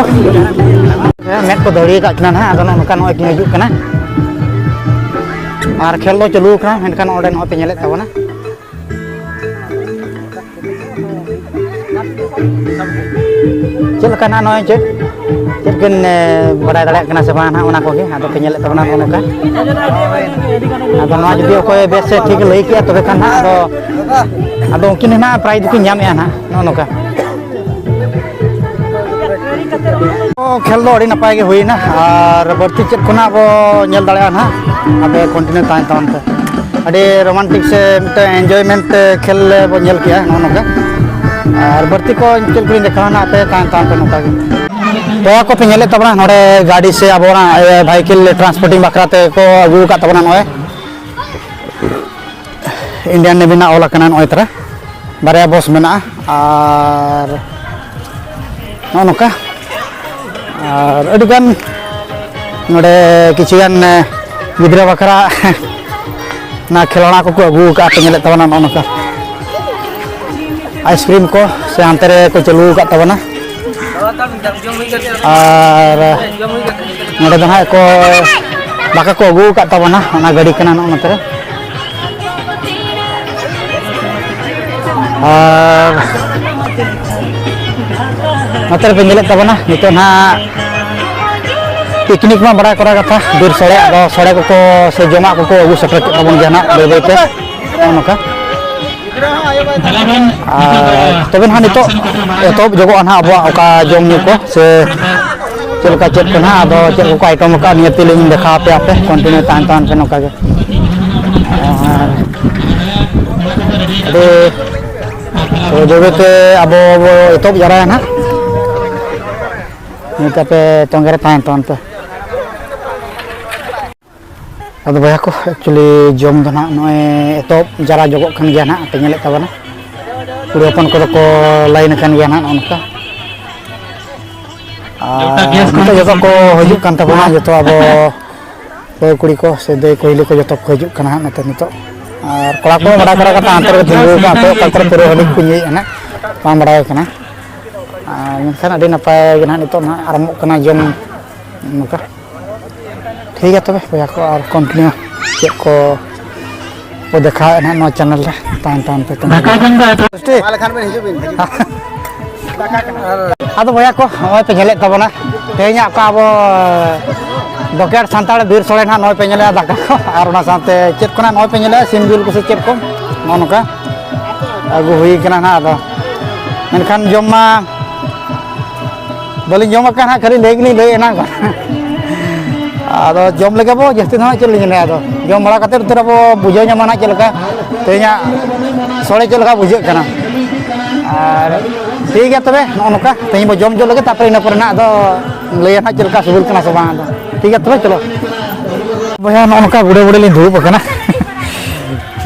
ᱢᱮᱫ ᱠᱚ ᱫᱟᱹᱲᱤ ᱟᱠᱟᱫ ᱠᱤᱱᱟ ᱱᱟᱦᱟᱜ᱾ ᱟᱫᱚ ᱱᱚᱜᱼᱚ ᱱᱚᱝᱠᱟ ᱱᱚᱜᱼᱚᱭ ᱠᱤᱱ ᱦᱤᱡᱩᱜ ᱠᱟᱱᱟ᱾ ᱟᱨ ᱠᱷᱮᱞ ᱫᱚ ᱪᱟᱹᱞᱩ ᱟᱠᱟᱱᱟ, ᱢᱮᱱᱠᱷᱟᱱ ᱚᱸᱰᱮ ᱱᱚᱜᱼᱚᱭ ᱯᱮ ᱧᱮᱞᱮᱫ ᱛᱟᱵᱚᱱᱟ᱾ ᱪᱮᱫ ᱞᱮᱠᱟ ᱱᱟᱜ ᱱᱚᱜᱼᱚᱭ ᱪᱮᱫ, ᱪᱮᱫ ᱵᱮᱱ, ᱮ, ᱵᱟᱰᱟᱭ ᱫᱟᱲᱮᱭᱟᱜ ᱠᱟᱱᱟ ᱥᱮ ᱵᱟᱝ ᱱᱟᱜ, ᱚᱱᱟ ᱠᱚᱜᱮ ᱟᱫᱚ ᱯᱮ ᱧᱮᱞᱮᱫ ᱛᱟᱵᱚᱱᱟ ᱱᱚᱜᱼᱚ ᱱᱚᱝᱠᱟ᱾ ᱟᱫᱚ ᱱᱚᱣᱟ ᱡᱩᱫᱤ ᱚᱠᱚᱭ ᱵᱮᱥ ᱮ ᱴᱷᱤᱠ ᱞᱟᱹᱭ ᱠᱮᱜᱼᱟ, ᱛᱚᱵᱮ ᱠᱷᱟᱱ ᱱᱟᱜ ᱟᱫᱚ, ᱟᱫᱚ ᱩᱱᱠᱤᱱ ᱦᱚᱸ ᱱᱟᱜ prize ᱫᱚᱠᱤᱱ ᱧᱟᱢᱮᱜᱼᱟ ᱱᱟᱜ ᱱᱚᱜᱼᱚ ᱱᱚᱝᱠᱟ᱾ ᱠᱷᱮᱞ ᱫᱚ ᱟᱹᱰᱤ ᱱᱟᱯᱟᱭ ᱜᱮ ᱦᱩᱭᱱᱟ, ᱟᱨ ᱵᱟᱹᱲᱛᱤ ᱪᱮᱫ ᱠᱚ ᱱᱟᱜ ᱵᱚ ᱧᱮᱞ ᱫᱟᱲᱮᱭᱟᱜᱼᱟ ᱱᱟᱜ, ᱟᱯᱮ continue ᱛᱟᱦᱮᱱ ᱛᱟᱵᱚᱱ ᱯᱮ᱾ ᱟᱹᱰᱤ romantic ᱥᱮ ᱢᱤᱫᱴᱮᱱ enjoyment ᱠᱷᱮᱞ ᱞᱮ ᱵᱚ ᱧᱮᱞ ᱠᱮᱜᱼᱟ ᱱᱚᱜᱼᱚ ᱱᱚᱝᱠᱟ᱾ ᱟᱨ ᱵᱟᱹᱲᱛᱤ ᱠᱚ ᱪᱮᱫ ᱠᱚᱞᱤᱧ ᱫᱮᱠᱷᱟᱣᱟ ᱱᱟᱜ, ᱟᱯᱮ ᱛᱟᱦᱮᱱ ᱛᱟᱵᱚᱱ ᱯᱮ ᱱᱚᱝᱠᱟ ᱜᱮ᱾ ᱵᱚᱭᱦᱟ ᱠᱚᱯᱮ ᱧᱮᱞᱮᱫ ᱛᱟᱵᱚᱱᱟ ᱱᱚᱰᱮ ᱜᱟᱹᱰᱤ ᱥᱮ ᱟᱵᱚᱣᱟᱜ, ᱮ, vehicle transporting ᱵᱟᱠᱷᱨᱟ ᱛᱮ ᱠᱚ ᱟᱹᱜᱩ ᱟᱠᱟᱫ ᱛᱟᱵᱚᱱᱟ ᱱᱚᱜᱼᱚᱭ᱾ Indian Navy ᱨᱮᱱᱟᱜ ᱚᱞ ᱟᱠᱟᱱᱟ ᱱᱚᱜᱼᱚᱭ ᱛᱟᱨᱟ᱾ ᱵᱟᱨᱭᱟ bus ᱢᱮᱱᱟᱜᱼᱟ ᱟᱨ ᱱᱚᱜᱼᱚ ᱱᱚᱝᱠᱟ᱾ ᱟᱨ ᱟᱹᱰᱤᱜᱟᱱ ᱱᱚᱰᱮ ᱠᱤᱪᱷᱩᱜᱟᱱ, ᱮ, ᱜᱤᱫᱽᱨᱟᱹ ᱵᱟᱠᱷᱨᱟ ᱚᱱᱟ ᱠᱷᱮᱞᱳᱱᱟ ᱠᱚᱠᱚ ᱟᱹᱜᱩ ᱟᱠᱟᱫᱼᱟ ᱯᱮ ᱧᱮᱞᱮᱫ ᱛᱟᱵᱚᱱᱟ ᱱᱚᱜᱼᱚ ᱱᱚᱝᱠᱟ᱾ Ice cream ᱠᱚ ᱥᱮ ᱦᱟᱱᱛᱮ ᱨᱮᱠᱚ ᱪᱟᱹᱞᱩ ᱟᱠᱟᱫ ᱛᱟᱵᱚᱱᱟ᱾ ᱟᱨ ᱱᱚᱰᱮ ᱫᱚ ᱱᱟᱦᱟᱜ ᱠᱚ ᱫᱟᱠᱟ ᱠᱚ ᱟᱹᱜᱩ ᱟᱠᱟᱫ ᱛᱟᱵᱚᱱᱟ, ᱚᱱᱟ ᱜᱟᱹᱰᱤ ᱠᱟᱱᱟ ᱱᱚᱜᱼᱚ ᱱᱚᱛᱮ ᱨᱮ᱾ ᱟᱨ ᱱᱚᱛᱮ ᱨᱮᱯᱮ ᱧᱮᱞᱮᱫ ᱛᱟᱵᱚᱱᱟ ᱱᱤᱛᱚᱜ ᱱᱟᱦᱟᱜ picnic ᱢᱟ ᱵᱟᱲᱟᱭ ᱠᱚᱨᱟ ᱠᱟᱛᱷᱟ, ᱵᱤᱨ ᱥᱚᱲᱮ, ᱟᱫᱚ ᱥᱚᱲᱮ ᱠᱚᱠᱚ ᱥᱮ ᱡᱚᱢᱟᱜ ᱠᱚᱠᱚ ᱟᱹᱜᱩ ᱥᱮᱴᱮᱨ ᱠᱮᱫ ᱛᱟᱵᱚᱱ ᱜᱮᱭᱟ ᱱᱟᱦᱟᱜ ᱵᱟᱹᱭ ᱵᱟᱹᱭ ᱛᱮ᱾ ᱱᱚᱜᱼᱚ ᱱᱚᱝᱠᱟ᱾ ᱟᱨ ᱛᱚᱵᱮ ᱱᱟᱦᱟᱜ ᱱᱤᱛᱚᱜ ᱮᱛᱚᱦᱚᱵ ᱡᱚᱜᱚᱜᱼᱟ ᱱᱟᱦᱟᱜ ᱟᱵᱚᱣᱟᱜ ᱚᱠᱟ ᱡᱚᱢ ᱧᱩ ᱠᱚ ᱥᱮ ᱪᱮᱫ ᱞᱮᱠᱟ ᱪᱮᱫ ᱠᱚ ᱱᱟᱦᱟᱜ, ᱟᱫᱚ ᱪᱮᱫ ᱠᱚᱠᱚ item ᱟᱠᱟᱫ, ᱱᱤᱭᱟᱹ ᱛᱮᱞᱤᱧ ᱫᱮᱠᱷᱟᱣ ᱟᱯᱮᱭᱟ ᱯᱮ, continue ᱛᱟᱦᱮᱱ ᱛᱟᱦᱮᱱ ᱯᱮ ᱱᱚᱝᱠᱟ ᱜᱮ᱾ ᱟᱨ ᱟᱹᱰᱤ ᱛᱚ ᱡᱚᱵᱮ ᱛᱮ ᱟᱵᱚ ᱵᱚ ᱮᱛᱚᱦᱚᱵ ᱡᱟᱣᱨᱟᱭᱟ ᱱᱟᱦᱟᱜ, ᱱᱤᱛ ᱟᱯᱮ ᱛᱚᱸᱜᱮ ᱨᱮ ᱛᱟᱦᱮᱱ ᱛᱟᱵᱚᱱ ᱯᱮ᱾ ᱟᱫᱚ ᱵᱚᱭᱦᱟ ᱠᱚ, actually ᱡᱚᱢ ᱫᱚ ᱱᱟᱦᱟᱜ ᱱᱚᱜᱼᱚᱭ ᱮᱛᱚᱦᱚᱵ ᱡᱟᱣᱨᱟ ᱡᱚᱜᱚᱜ ᱠᱟᱱ ᱜᱮᱭᱟ ᱱᱟᱦᱟᱜ, ᱯᱮ ᱧᱮᱞᱮᱫ ᱛᱟᱵᱚᱱᱟ᱾ ᱠᱩᱲᱤ ᱦᱚᱯᱚᱱ ᱠᱚᱫᱚ ᱠᱚ line ᱟᱠᱟᱱ ᱜᱮᱭᱟ ᱱᱟᱦᱟᱜ ᱱᱚᱜᱼᱚ ᱱᱚᱝᱠᱟ᱾ ᱟᱨ ᱱᱤᱛᱚᱜ ᱡᱚᱛᱚ ᱠᱚ ᱦᱤᱡᱩᱜ ᱠᱟᱱ ᱛᱟᱵᱚᱱᱟ, ᱡᱚᱛᱚ ᱟᱵᱚ ᱫᱟᱹᱭ ᱠᱩᱲᱤ ᱠᱚ ᱥᱮ ᱫᱟᱹᱭ ᱠᱚ ᱦᱤᱞᱤ ᱠᱚ ᱡᱚᱛᱚ ᱠᱚ ᱦᱤᱡᱩᱜ ᱠᱟᱱᱟ ᱦᱟᱸᱜ ᱱᱚᱛᱮ ᱱᱤᱛᱚᱜ᱾ ᱟᱨ ᱠᱚᱲᱟ ᱠᱚ ᱵᱟᱰᱟᱭ ᱠᱟᱱᱟ ᱠᱟᱛᱷᱟ ᱦᱟᱱᱛᱮ ᱨᱮ ᱛᱤᱸᱜᱩ ᱟᱠᱟᱱᱟ, ᱦᱟᱯᱮ ᱚᱠᱟ ᱠᱚᱨᱮ ᱯᱩᱨᱟᱹ ᱦᱟᱺᱰᱤ ᱠᱚ ᱧᱩᱭᱮᱫᱼᱟ ᱦᱟᱸᱜ, ᱵᱟᱝ ᱵᱟᱰᱟᱭ ᱠᱟᱱᱟ᱾ ᱟᱨ ᱢᱮᱱᱠᱷᱟᱱ ᱟᱹᱰᱤ ᱱᱟᱯᱟᱭ ᱜᱮ ᱱᱟᱦᱟᱜ ᱱᱤᱛᱚᱜ ᱱᱟᱦᱟᱜ ᱟᱨᱟᱢᱵᱷᱚᱜ ᱠᱟᱱᱟ ᱡᱚᱢ ᱱᱚᱝᱠᱟ᱾ ᱴᱷᱤᱠ ᱜᱮᱭᱟ ᱛᱚᱵᱮ ᱵᱚᱭᱦᱟ ᱠᱚ, ᱟᱨ ᱠᱚᱱᱴᱤᱱᱤᱭᱩ ᱪᱮᱫ ᱠᱚ ᱵᱚ ᱫᱮᱠᱷᱟᱣᱮᱫ ᱱᱟᱦᱟᱜ ᱱᱚᱣᱟ ᱪᱮᱱᱮᱞ ᱨᱮ ᱛᱟᱭᱚᱢ ᱛᱟᱭᱚᱢ ᱛᱮ᱾ ᱫᱟᱠᱟ ᱡᱚᱢ ᱫᱚ ᱮᱛᱚᱦᱚᱵ᱾ ᱢᱟ ᱞᱮᱠᱷᱟᱱ ᱵᱮᱱ ᱦᱤᱡᱩᱜ ᱵᱤᱱ᱾ ᱟᱫᱚ ᱵᱚᱭᱦᱟ ᱠᱚ, ᱱᱚᱜᱼᱚᱭ ᱯᱮ ᱧᱮᱞᱮᱫ ᱛᱟᱵᱚᱱᱟ ᱛᱮᱦᱮᱧᱟᱜ ᱚᱠᱟ ᱟᱵᱚ ᱫᱚᱠᱮᱴ ᱥᱟᱱᱛᱟᱲ ᱵᱤᱨ ᱥᱳᱲᱮ ᱱᱟᱦᱟᱜ, ᱱᱚᱜᱼᱚᱭ ᱯᱮ ᱧᱮᱞᱮᱫᱼᱟ ᱫᱟᱠᱟ ᱠᱚ, ᱟᱨ ᱚᱱᱟ ᱥᱟᱶᱛᱮ ᱪᱮᱫ ᱠᱚ ᱱᱟᱦᱟᱜ ᱱᱚᱜᱼᱚᱭ ᱯᱮ ᱧᱮᱞᱮᱫᱼᱟ ᱥᱤᱢ ᱡᱤᱞ ᱠᱚ ᱥᱮ ᱪᱮᱫ ᱠᱚ ᱱᱚᱜᱼᱚ ᱱᱚᱝᱠᱟ ᱟᱹᱜᱩ ᱦᱩᱭ ᱠᱟᱱᱟ ᱱᱟᱦᱟᱜ᱾ ᱟᱫᱚ ᱢᱮᱱᱠᱷᱟᱱ ᱡᱚᱢ ᱢᱟ ᱵᱟᱹᱞᱤᱧ ᱡᱚᱢ ᱟᱠᱟᱫ ᱦᱟᱸᱜ, ᱠᱷᱟᱹᱞᱤ ᱞᱟᱹᱭ ᱜᱮᱞᱤᱧ ᱞᱟᱹᱭ ᱮᱱᱟ᱾ ᱟᱫᱚ ᱡᱚᱢ ᱞᱮᱜᱮ ᱵᱚ, ᱡᱟᱹᱥᱛᱤ ᱫᱚ ᱦᱟᱸᱜ ᱪᱮᱫ ᱞᱤᱧ ᱞᱟᱹᱭᱟ, ᱟᱫᱚ ᱡᱚᱢ ᱵᱟᱲᱟ ᱠᱟᱛᱮᱫ ᱩᱛᱟᱹᱨ ᱟᱵᱚ ᱵᱩᱡᱷᱟᱹᱣ ᱧᱟᱢᱟ ᱱᱟᱦᱟᱜ ᱪᱮᱫ ᱞᱮᱠᱟ ᱛᱮᱦᱮᱧᱟᱜ ᱥᱳᱲᱮ ᱪᱮᱫ ᱞᱮᱠᱟ ᱵᱩᱡᱷᱟᱹᱜ ᱠᱟᱱᱟ᱾ ᱟᱨ ᱴᱷᱤᱠ ᱜᱮᱭᱟ ᱛᱚᱵᱮ, ᱱᱚᱜᱼᱚ ᱱᱚᱝᱠᱟ ᱛᱮᱦᱮᱧ ᱵᱚ ᱡᱚᱢ ᱡᱚᱢ ᱞᱮᱜᱮ, ᱛᱟᱨᱯᱚᱨᱮ ᱤᱱᱟᱹ ᱯᱚᱨᱮ ᱱᱟᱦᱟᱜ ᱟᱫᱚ ᱞᱟᱹᱭᱟ ᱱᱟᱦᱟᱜ ᱪᱮᱫ ᱞᱮᱠᱟ ᱥᱤᱵᱤᱞ ᱠᱟᱱᱟ ᱥᱮ ᱵᱟᱝ᱾ ᱟᱫᱚ ᱴᱷᱤᱠ ᱜᱮᱭᱟ ᱛᱚᱵᱮ, ᱪᱚᱞᱚ ᱵᱚᱭᱦᱟ, ᱱᱚᱜᱼᱚ ᱱᱚᱝᱠᱟ ᱵᱩᱲᱟᱹ ᱵᱩᱲᱟᱹ ᱞᱤᱧ ᱫᱩᱲᱩᱵ ᱟᱠᱟᱱᱟ᱾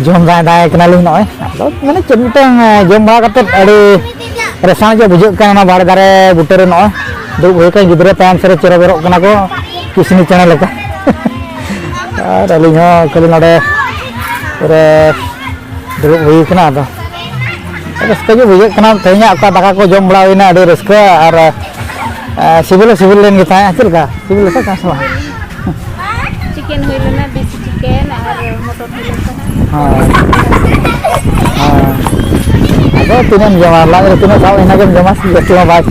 ᱡᱚᱢ ᱫᱟᱭ ᱫᱟᱭ ᱠᱟᱱᱟᱞᱤᱧ ᱱᱚᱜᱼᱚᱭ᱾ ᱟᱫᱚ ᱢᱟᱱᱮ ᱪᱮᱫ ᱢᱤᱫᱴᱟᱝ, ᱮ, ᱡᱚᱢ ᱵᱟᱲᱟ ᱠᱟᱛᱮᱫ ᱟᱹᱰᱤ ᱨᱮᱥᱟᱱ ᱧᱚᱜ ᱵᱩᱡᱷᱟᱹᱜ ᱠᱟᱱᱟ᱾ ᱚᱱᱟ ᱵᱟᱲᱮ ᱫᱟᱨᱮ ᱵᱩᱴᱟᱹ ᱨᱮ ᱱᱚᱜᱼᱚᱭ ᱫᱩᱲᱩᱵ ᱦᱩᱭ ᱟᱠᱟᱱ, ᱜᱤᱫᱽᱨᱟᱹ ᱛᱟᱭᱚᱢ ᱥᱮᱫ ᱨᱮ ᱪᱮᱨᱚ ᱵᱮᱨᱚᱜ ᱠᱟᱱᱟ ᱠᱚ ᱠᱤᱥᱱᱤ ᱪᱮᱬᱮ ᱞᱮᱠᱟ᱾ ᱟᱨ ᱟᱹᱞᱤᱧ ᱦᱚᱸ ᱠᱷᱟᱹᱞᱤ ᱱᱚᱰᱮ ᱯᱩᱨᱟᱹ ᱫᱩᱲᱩᱵ ᱦᱩᱭ ᱠᱟᱱᱟ᱾ ᱟᱫᱚ ᱨᱟᱹᱥᱠᱟᱹ ᱜᱮ ᱵᱩᱡᱷᱟᱹᱜ ᱠᱟᱱᱟ, ᱛᱮᱦᱮᱧᱟᱜ ᱚᱠᱟ ᱫᱟᱠᱟ ᱠᱚ ᱡᱚᱢ ᱵᱟᱲᱟ ᱦᱩᱭᱱᱟ, ᱟᱹᱰᱤ ᱨᱟᱹᱥᱠᱟᱹ᱾ ᱟᱨ, ᱮ, ᱥᱤᱵᱤᱞ ᱦᱚᱸ ᱥᱤᱵᱤᱞ ᱞᱮᱱ ᱜᱮ ᱛᱟᱦᱮᱸᱫ᱾ ᱪᱮᱫ ᱞᱮᱠᱟ ᱥᱤᱵᱤᱞ ᱞᱮᱠᱟ ᱪᱟᱥ ᱵᱟᱝ? ᱪᱤᱠᱮᱱ ᱦᱩᱭ ᱞᱮᱱᱟ, ᱫᱮᱥᱤ ᱪᱤᱠᱮᱱ ᱟᱨ ᱢᱚᱴᱚᱱ ᱦᱩᱭ ᱞᱮᱱ ᱛᱟᱦᱮᱸᱫ᱾ ᱦᱳᱭ᱾ ᱦᱳᱭ᱾ ᱟᱫᱚ ᱛᱤᱱᱟᱹᱜ ᱮᱢ ᱡᱚᱢᱟ, ᱞᱟᱡ ᱨᱮ ᱛᱤᱱᱟᱹᱜ ᱥᱟᱵ ᱤᱱᱟᱹᱜ ᱜᱮᱢ ᱡᱚᱢᱟ, ᱡᱟᱹᱥᱛᱤ ᱢᱟ ᱵᱟᱭ,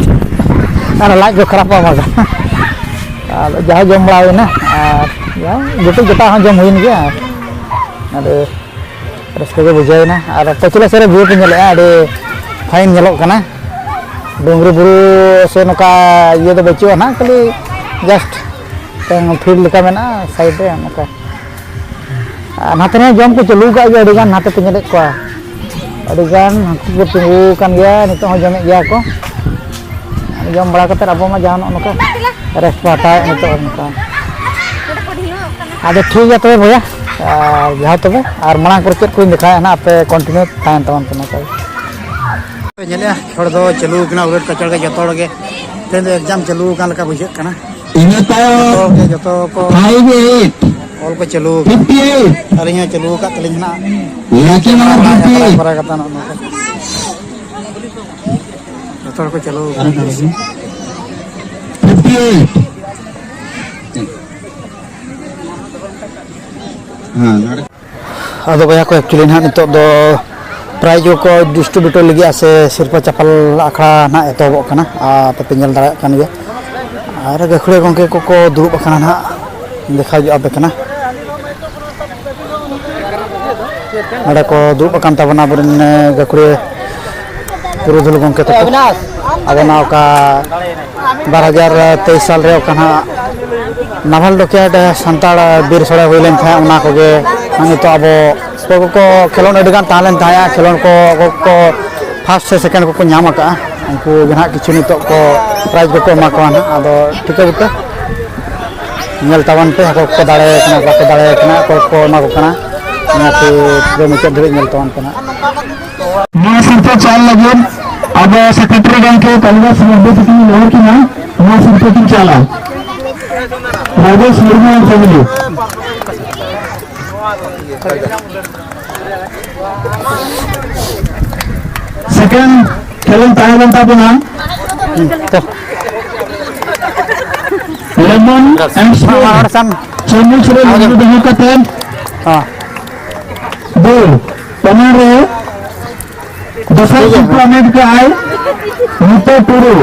ᱟᱨ ᱞᱟᱡ ᱠᱚ ᱠᱷᱟᱨᱟᱯᱚᱜᱼᱟ ᱟᱢᱟᱜ ᱫᱚ᱾ ᱟᱨ ᱡᱟᱦᱟᱸ ᱡᱚᱢ ᱵᱟᱲᱟ ᱦᱩᱭᱱᱟ, ᱟᱨ ᱡᱟ ᱜᱩᱴᱤ ᱡᱚᱴᱟ ᱦᱚᱸ ᱡᱚᱢ ᱦᱩᱭᱮᱱ ᱜᱮᱭᱟ᱾ ᱟᱫᱚ ᱨᱟᱹᱥᱠᱟᱹ ᱜᱮ ᱵᱩᱡᱷᱟᱹᱣ ᱮᱱᱟ᱾ ᱟᱨ ᱯᱟᱹᱪᱷᱞᱟᱹ ᱥᱮᱫ ᱨᱮ view ᱯᱮ ᱧᱮᱞᱮᱫᱼᱟ, ᱟᱹᱰᱤ fine ᱧᱮᱞᱚᱜ ᱠᱟᱱᱟ᱾ ᱰᱩᱝᱨᱤ ᱵᱩᱨᱩ ᱥᱮ ᱱᱚᱝᱠᱟ ᱤᱭᱟᱹ ᱫᱚ ᱵᱟᱹᱪᱩᱜᱼᱟ ᱱᱟᱦᱟᱜ, ᱠᱷᱟᱹᱞᱤ just field ᱞᱮᱠᱟ ᱢᱮᱱᱟᱜᱼᱟ side ᱨᱮ ᱱᱚᱝᱠᱟ᱾ ᱟᱨ ᱱᱟᱛᱮ ᱨᱮᱦᱚᱸ ᱡᱚᱢ ᱠᱚ ᱪᱟᱹᱞᱩ ᱟᱠᱟᱫ ᱜᱮᱭᱟ, ᱟᱹᱰᱤᱜᱟᱱ ᱱᱟᱛᱮ ᱯᱮ ᱧᱮᱞᱮᱫ ᱠᱚᱣᱟ, ᱟᱹᱰᱤᱜᱟᱱ ᱦᱟᱹᱠᱩ ᱠᱚ ᱛᱤᱸᱜᱩ ᱟᱠᱟᱱ ᱜᱮᱭᱟ, ᱱᱤᱛᱚᱜ ᱦᱚᱸ ᱡᱚᱢᱮᱫ ᱜᱮᱭᱟ ᱠᱚ᱾ ᱡᱚᱢ ᱵᱟᱲᱟ ᱠᱟᱛᱮᱫ ᱟᱵᱚ ᱢᱟ ᱡᱟᱦᱟᱸ ᱱᱚᱜᱼᱚ ᱱᱚᱝᱠᱟ rest ᱵᱚ ᱦᱟᱛᱟᱣᱮᱫ ᱱᱤᱛᱚᱜ ᱱᱚᱝᱠᱟ᱾ ᱟᱫᱚ ᱴᱷᱤᱠ ᱜᱮᱭᱟ ᱛᱚᱵᱮ ᱵᱚᱭᱦᱟ, ᱟᱨ ᱡᱟᱦᱟᱸ ᱛᱚᱵᱮ ᱟᱨ ᱢᱟᱲᱟᱝ ᱠᱚᱨᱮ ᱪᱮᱫ ᱠᱚᱧ ᱫᱮᱠᱷᱟᱣᱮᱫ ᱱᱟᱦᱟᱜ, ᱟᱯᱮ continue ᱛᱟᱦᱮᱱ ᱛᱟᱵᱚᱱ ᱯᱮ ᱱᱚᱝᱠᱟ ᱜᱮ᱾ ᱧᱮᱞᱮᱜᱼᱟ, ᱦᱚᱲ ᱫᱚ ᱪᱟᱹᱞᱩ ᱟᱠᱟᱱᱟ ᱩᱞᱟᱹᱴ ᱠᱟᱪᱟᱲ ᱜᱮ ᱡᱚᱛᱚ ᱦᱚᱲ ᱜᱮ᱾ ᱛᱮᱦᱮᱧ ᱫᱚ ᱮᱠᱡᱟᱢ ᱪᱟᱹᱞᱩ ᱟᱠᱟᱱ ᱞᱮᱠᱟ ᱵᱩᱡᱷᱟᱹᱜ ᱠᱟᱱᱟ᱾ ᱤᱱᱟᱹ ᱛᱟᱭᱚᱢ ᱡᱚᱛᱚ ᱜᱮ, ᱡᱚᱛᱚ ᱠᱚ ᱯᱷᱟᱭᱤᱵᱷ ᱮᱭᱤᱴ, ᱚᱞ ᱠᱚ ᱪᱟᱹᱞᱩ ᱟᱠᱟᱱᱟ᱾ ᱯᱷᱤᱯᱴᱤ ᱮᱭᱤᱴ, ᱟᱹᱞᱤᱧ ᱦᱚᱸ ᱪᱟᱹᱞᱩ ᱟᱠᱟᱫ ᱛᱟᱹᱞᱤᱧ ᱦᱮᱱᱟᱜ᱾ ᱞᱟᱠᱤ ᱱᱟᱢᱵᱟᱨ ᱯᱷᱤᱯᱴᱤ ᱮᱭᱤᱴ᱾ ᱵᱟᱨᱟ ᱠᱟᱛᱷᱟ ᱱᱚᱜᱼᱚ ᱱᱚᱝᱠᱟ᱾ ᱡᱚᱛᱚ ᱦᱚᱲ ᱠᱚ ᱪᱟᱹᱞᱩ ᱟᱠᱟᱱᱟ᱾ Fifty eight. ᱦᱮᱸ, ᱱᱚᱰᱮ᱾ ᱟᱫᱚ ᱵᱚᱭᱦᱟ ᱠᱚ, actually ᱱᱟᱦᱟᱜ ᱱᱤᱛᱚᱜ ᱫᱚ prize ᱠᱚ distribute ᱞᱟᱹᱜᱤᱫ ᱥᱮ ᱥᱤᱨᱯᱟᱹ ᱪᱟᱯᱟᱞ ᱟᱠᱷᱲᱟ ᱱᱟᱦᱟᱜ ᱮᱛᱚᱦᱚᱵᱚᱜ ᱠᱟᱱᱟ᱾ ᱟᱨ ᱟᱯᱮ ᱯᱮ ᱧᱮᱞ ᱫᱟᱲᱮᱭᱟᱜ ᱠᱟᱱ ᱜᱮᱭᱟ, ᱟᱨ ᱜᱟᱹᱠᱷᱩᱲᱤᱭᱟᱹ ᱜᱚᱢᱠᱮ ᱠᱚᱠᱚ ᱫᱩᱲᱩᱵ ᱟᱠᱟᱱᱟ ᱱᱟᱦᱟᱜ, ᱫᱮᱠᱷᱟᱣ ᱧᱚᱜ ᱟᱯᱮ ᱠᱟᱱᱟ᱾ ᱱᱚᱰᱮ ᱠᱚ ᱫᱩᱲᱩᱵ ᱟᱠᱟᱱ ᱛᱟᱵᱚᱱᱟ ᱟᱵᱚᱨᱮᱱ, ᱮ, ᱜᱟᱹᱠᱷᱩᱲᱤᱭᱟᱹ ᱯᱩᱨᱩᱫᱷᱩᱞ ᱜᱚᱢᱠᱮ ᱛᱟᱠᱚ᱾ ᱟᱵᱚᱱᱟᱜ ᱚᱠᱟ ᱵᱟᱨ ᱦᱟᱡᱟᱨ ᱛᱮᱭᱤᱥ ᱥᱟᱞ ᱨᱮ ᱚᱠᱟ ᱱᱟᱦᱟᱜ ᱱᱟᱵᱷᱟᱞ ᱰᱚᱠᱤᱭᱟᱨᱰ ᱥᱟᱱᱛᱟᱲ ᱵᱤᱨ ᱥᱚᱲᱮ ᱦᱩᱭ ᱞᱮᱱ ᱛᱟᱦᱮᱸᱫ, ᱚᱱᱟ ᱠᱚᱜᱮ ᱱᱤᱛᱚᱜ ᱟᱵᱚ ᱚᱠᱚᱭ ᱠᱚᱠᱚ ᱠᱷᱮᱞᱳᱰ ᱟᱹᱰᱤᱜᱟᱱ ᱛᱟᱦᱮᱸ ᱞᱮᱱ ᱛᱟᱦᱮᱸᱫᱼᱟ, ᱠᱷᱮᱞᱳᱰ ᱠᱚ ᱚᱠᱚᱭ ᱠᱚ ᱯᱷᱟᱥᱴ ᱥᱮ ᱥᱮᱠᱮᱱᱰ ᱠᱚᱠᱚ ᱧᱟᱢ ᱟᱠᱟᱫᱼᱟ, ᱩᱱᱠᱩ ᱜᱮ ᱱᱟᱦᱟᱜ ᱠᱤᱪᱷᱩ ᱱᱤᱛᱚᱜ ᱠᱚ ᱯᱨᱟᱭᱤᱡᱽ ᱠᱚᱠᱚ ᱮᱢᱟ ᱠᱚᱣᱟ ᱱᱟᱦᱟᱜ᱾ ᱟᱫᱚ ᱴᱷᱤᱠᱟᱹ ᱵᱩᱴᱟᱹ ᱧᱮᱞ ᱛᱟᱵᱚᱱ ᱯᱮ, ᱚᱠᱚᱭ ᱠᱚᱠᱚ ᱫᱟᱲᱮ ᱠᱟᱱᱟ, ᱵᱟᱠᱚ ᱫᱟᱲᱮ ᱠᱟᱱᱟ, ᱚᱠᱚᱭ ᱠᱚ ᱮᱢᱟ ᱠᱚ ᱠᱟᱱᱟ, ᱚᱱᱟ ᱠᱚ ᱯᱩᱨᱟᱹ ᱢᱩᱪᱟᱹᱫ ᱫᱷᱟᱹᱵᱤᱡ ᱧᱮᱞ ᱛᱟᱵᱚᱱ ᱯᱮ ᱱᱟᱦᱟᱜ᱾ ᱱᱚᱣᱟ ᱥᱤᱨᱯᱟᱹ ᱪᱟᱞ ᱞᱟᱹᱜᱤᱫ ᱟᱵᱚ ᱥᱮᱠᱨᱮᱴᱟᱨᱤ ᱜᱚᱢᱠᱮ ᱠᱟᱞᱤᱫᱟᱥ ᱢᱟᱨᱰᱤ ᱛᱟᱹᱠᱤᱱ ᱱᱮᱦᱚᱨ ᱠᱤᱱᱟ, ᱱᱚᱣᱟ ᱥᱤᱨᱯᱟᱹ ᱠᱤᱱ ᱪᱟᱞᱟ᱾ ᱨᱟᱡᱮᱥ ᱢᱩᱨᱢᱩ ᱯᱷᱮᱢᱤᱞᱤ᱾ ᱥᱮᱠᱮᱱᱰ ᱠᱷᱮᱞᱳᱰ ᱛᱟᱦᱮᱸ ᱞᱮᱱ ᱛᱟᱵᱚᱱᱟ᱾ ᱞᱮᱢᱚᱱ ᱮᱱᱰ ᱥᱯᱳᱨᱴ ᱪᱟᱢᱚᱪ ᱨᱮ ᱞᱟᱹᱰᱩ ᱫᱚᱦᱚ ᱠᱟᱛᱮ ᱫᱩ ᱯᱚᱱᱮᱨᱚ ᱨᱮ ᱫᱚᱥᱟᱨ ᱥᱤᱨᱯᱟᱹ ᱦᱟᱢᱮᱴ ᱠᱮᱜᱼᱟᱭ ᱱᱤᱛᱟᱹ ᱴᱩᱰᱩ᱾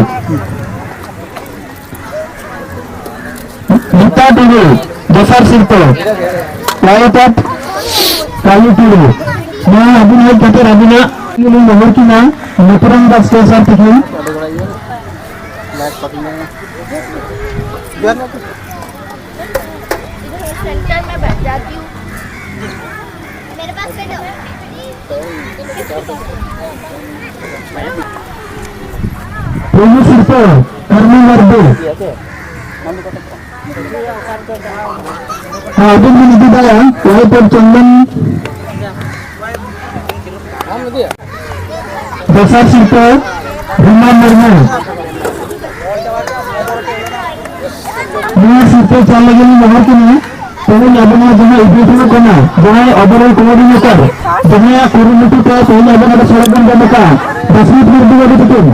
ᱱᱤᱛᱟᱹ ᱴᱩᱰᱩ, ᱫᱚᱥᱟᱨ ᱥᱤᱨᱯᱟᱹ, ᱞᱟᱞᱤᱯᱚᱯ ᱠᱟᱞᱩ ᱴᱩᱰᱩ᱾ ᱱᱚᱣᱟ ᱟᱹᱵᱤᱱ ᱦᱮᱡ ᱠᱟᱛᱮ ᱟᱹᱵᱤᱱᱟᱜ ᱞᱤᱧ ᱱᱮᱦᱚᱨ ᱠᱤᱱᱟ, ᱱᱚᱠᱨᱟᱢ ᱫᱟᱥ ᱥᱮ ᱥᱟᱨ ᱛᱟᱹᱠᱤᱱ᱾ सेंटर में बैठ जाती हूँ। मेरे पास बैठो। ᱯᱩᱭᱞᱩ ᱥᱤᱨᱯᱟᱹ, ᱠᱟᱹᱨᱢᱤ ᱢᱟᱨᱰᱤ᱾ ᱦᱮᱸ, ᱟᱹᱵᱤᱱ ᱵᱤᱱ ᱤᱫᱤ ᱫᱟᱲᱮᱭᱟᱜᱼᱟ, ᱞᱟᱭᱤᱯᱚᱯ ᱪᱚᱱᱫᱚᱱ᱾ ᱫᱚᱥᱟᱨ ᱥᱤᱨᱯᱟᱹ, ᱨᱩᱢᱟ ᱢᱩᱨᱢᱩ᱾ ᱱᱚᱣᱟ ᱥᱤᱨᱯᱟᱹ ᱪᱟᱞ ᱞᱟᱹᱜᱤᱫ ᱞᱤᱧ ᱱᱮᱦᱚᱨ ᱠᱟᱱᱟ᱾ ᱛᱮᱦᱮᱧ ᱟᱵᱚ ᱱᱚᱣᱟ ᱡᱟᱦᱟᱸ event ᱦᱩᱭᱩᱜ ᱠᱟᱱᱟ, ᱡᱟᱦᱟᱸᱭ overall coordinator, ᱡᱟᱦᱟᱸᱭᱟᱜ ᱠᱩᱨᱩᱢᱩᱴᱩ ᱛᱮ ᱛᱮᱦᱮᱧ ᱟᱵᱚ ᱱᱚᱰᱮ ᱥᱚᱲᱚᱠ ᱵᱚᱱ ᱵᱚᱱᱫ ᱟᱠᱟᱫᱼᱟ, ᱫᱚᱥ ᱢᱤᱱᱤᱴ ᱵᱷᱤᱛᱤᱨ ᱨᱮ ᱟᱹᱜᱩ ᱦᱚᱴᱚ ᱠᱟᱜ ᱯᱮ᱾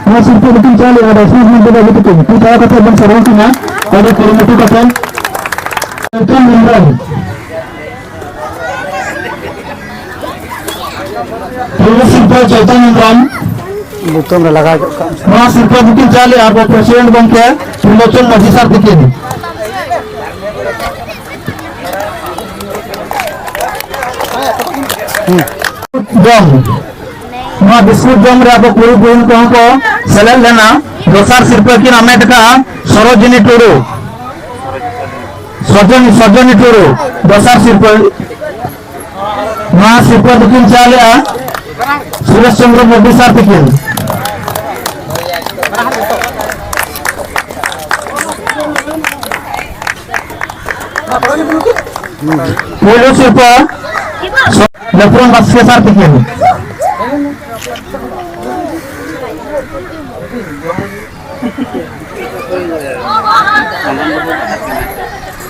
ᱱᱚᱣᱟ ᱥᱤᱨᱯᱟᱹ ᱵᱟᱹᱠᱤᱱ ᱪᱟᱞ ᱮᱫᱼᱟ, ᱫᱚᱥ ᱢᱤᱱᱤᱴ ᱵᱷᱤᱛᱤᱨ ᱨᱮ ᱟᱹᱜᱩ ᱦᱚᱴᱚ ᱠᱟᱜ ᱯᱮ᱾ ᱛᱤ ᱛᱷᱟᱭᱚ ᱠᱟᱛᱮ ᱵᱚᱱ ᱥᱟᱨᱦᱟᱣ ᱠᱤᱱᱟ, ᱟᱹᱰᱤ ᱠᱩᱨᱩᱢᱩᱴᱩ ᱠᱟᱛᱮ᱾ ᱪᱮᱛᱚᱱ ᱦᱮᱢᱵᱨᱚᱢ᱾ ᱯᱩᱭᱞᱩ ᱥᱤᱨᱯᱟᱹ ᱪᱮᱛᱚᱱ ᱦᱮᱢᱵᱨᱚᱢ᱾ ᱧᱩᱛᱩᱢ ᱨᱮ ᱞᱟᱜᱟᱣ ᱠᱚᱜ ᱠᱟᱜ ᱢᱮ᱾ ᱱᱚᱣᱟ ᱥᱤᱨᱯᱟᱹ ᱫᱚᱠᱤᱱ ᱪᱟᱞ ᱮᱫᱼᱟ ᱟᱵᱚ president ᱜᱚᱢᱠᱮ ᱛᱨᱤᱞᱳᱪᱚᱱ ᱢᱟᱹᱡᱷᱤ ᱥᱟᱨ ᱛᱤᱠᱤᱱ᱾ ᱡᱚᱢ᱾ ᱱᱚᱣᱟ ᱵᱤᱥᱠᱩᱴ ᱡᱚᱢ ᱨᱮ ᱟᱵᱚ ᱠᱩᱲᱤ ᱵᱚᱭᱤᱱ ᱠᱚᱦᱚᱸ ᱠᱚ ᱥᱮᱞᱮᱫ ᱞᱮᱱᱟ᱾ ᱫᱚᱥᱟᱨ ᱥᱤᱨᱯᱟᱹ ᱠᱤᱱ ᱟᱢᱮᱴ ᱟᱠᱟᱫᱼᱟ ᱥᱚᱨᱳᱡᱤᱱᱤ ᱴᱩᱰᱩ᱾ ᱥᱚᱨᱡᱚᱱᱤ, ᱥᱚᱨᱡᱚᱱᱤ ᱴᱩᱰᱩ, ᱫᱚᱥᱟᱨ ᱥᱤᱨᱯᱟᱹ᱾ ᱱᱚᱣᱟ ᱥᱤᱨᱯᱟᱹ ᱫᱚᱠᱤᱱ ᱪᱟᱞ ᱮᱫᱼᱟ ᱥᱩᱨᱮᱥ ᱪᱚᱱᱫᱨᱚ ᱢᱟᱹᱨᱰᱤ ᱥᱟᱨ ᱛᱤᱠᱤᱱ᱾ ᱯᱩᱭᱞᱩ ᱥᱤᱨᱯᱟᱹ ᱞᱚᱠᱷᱢᱚᱱ ᱵᱟᱥᱠᱮ ᱥᱟᱨ ᱛᱤᱠᱤᱱ᱾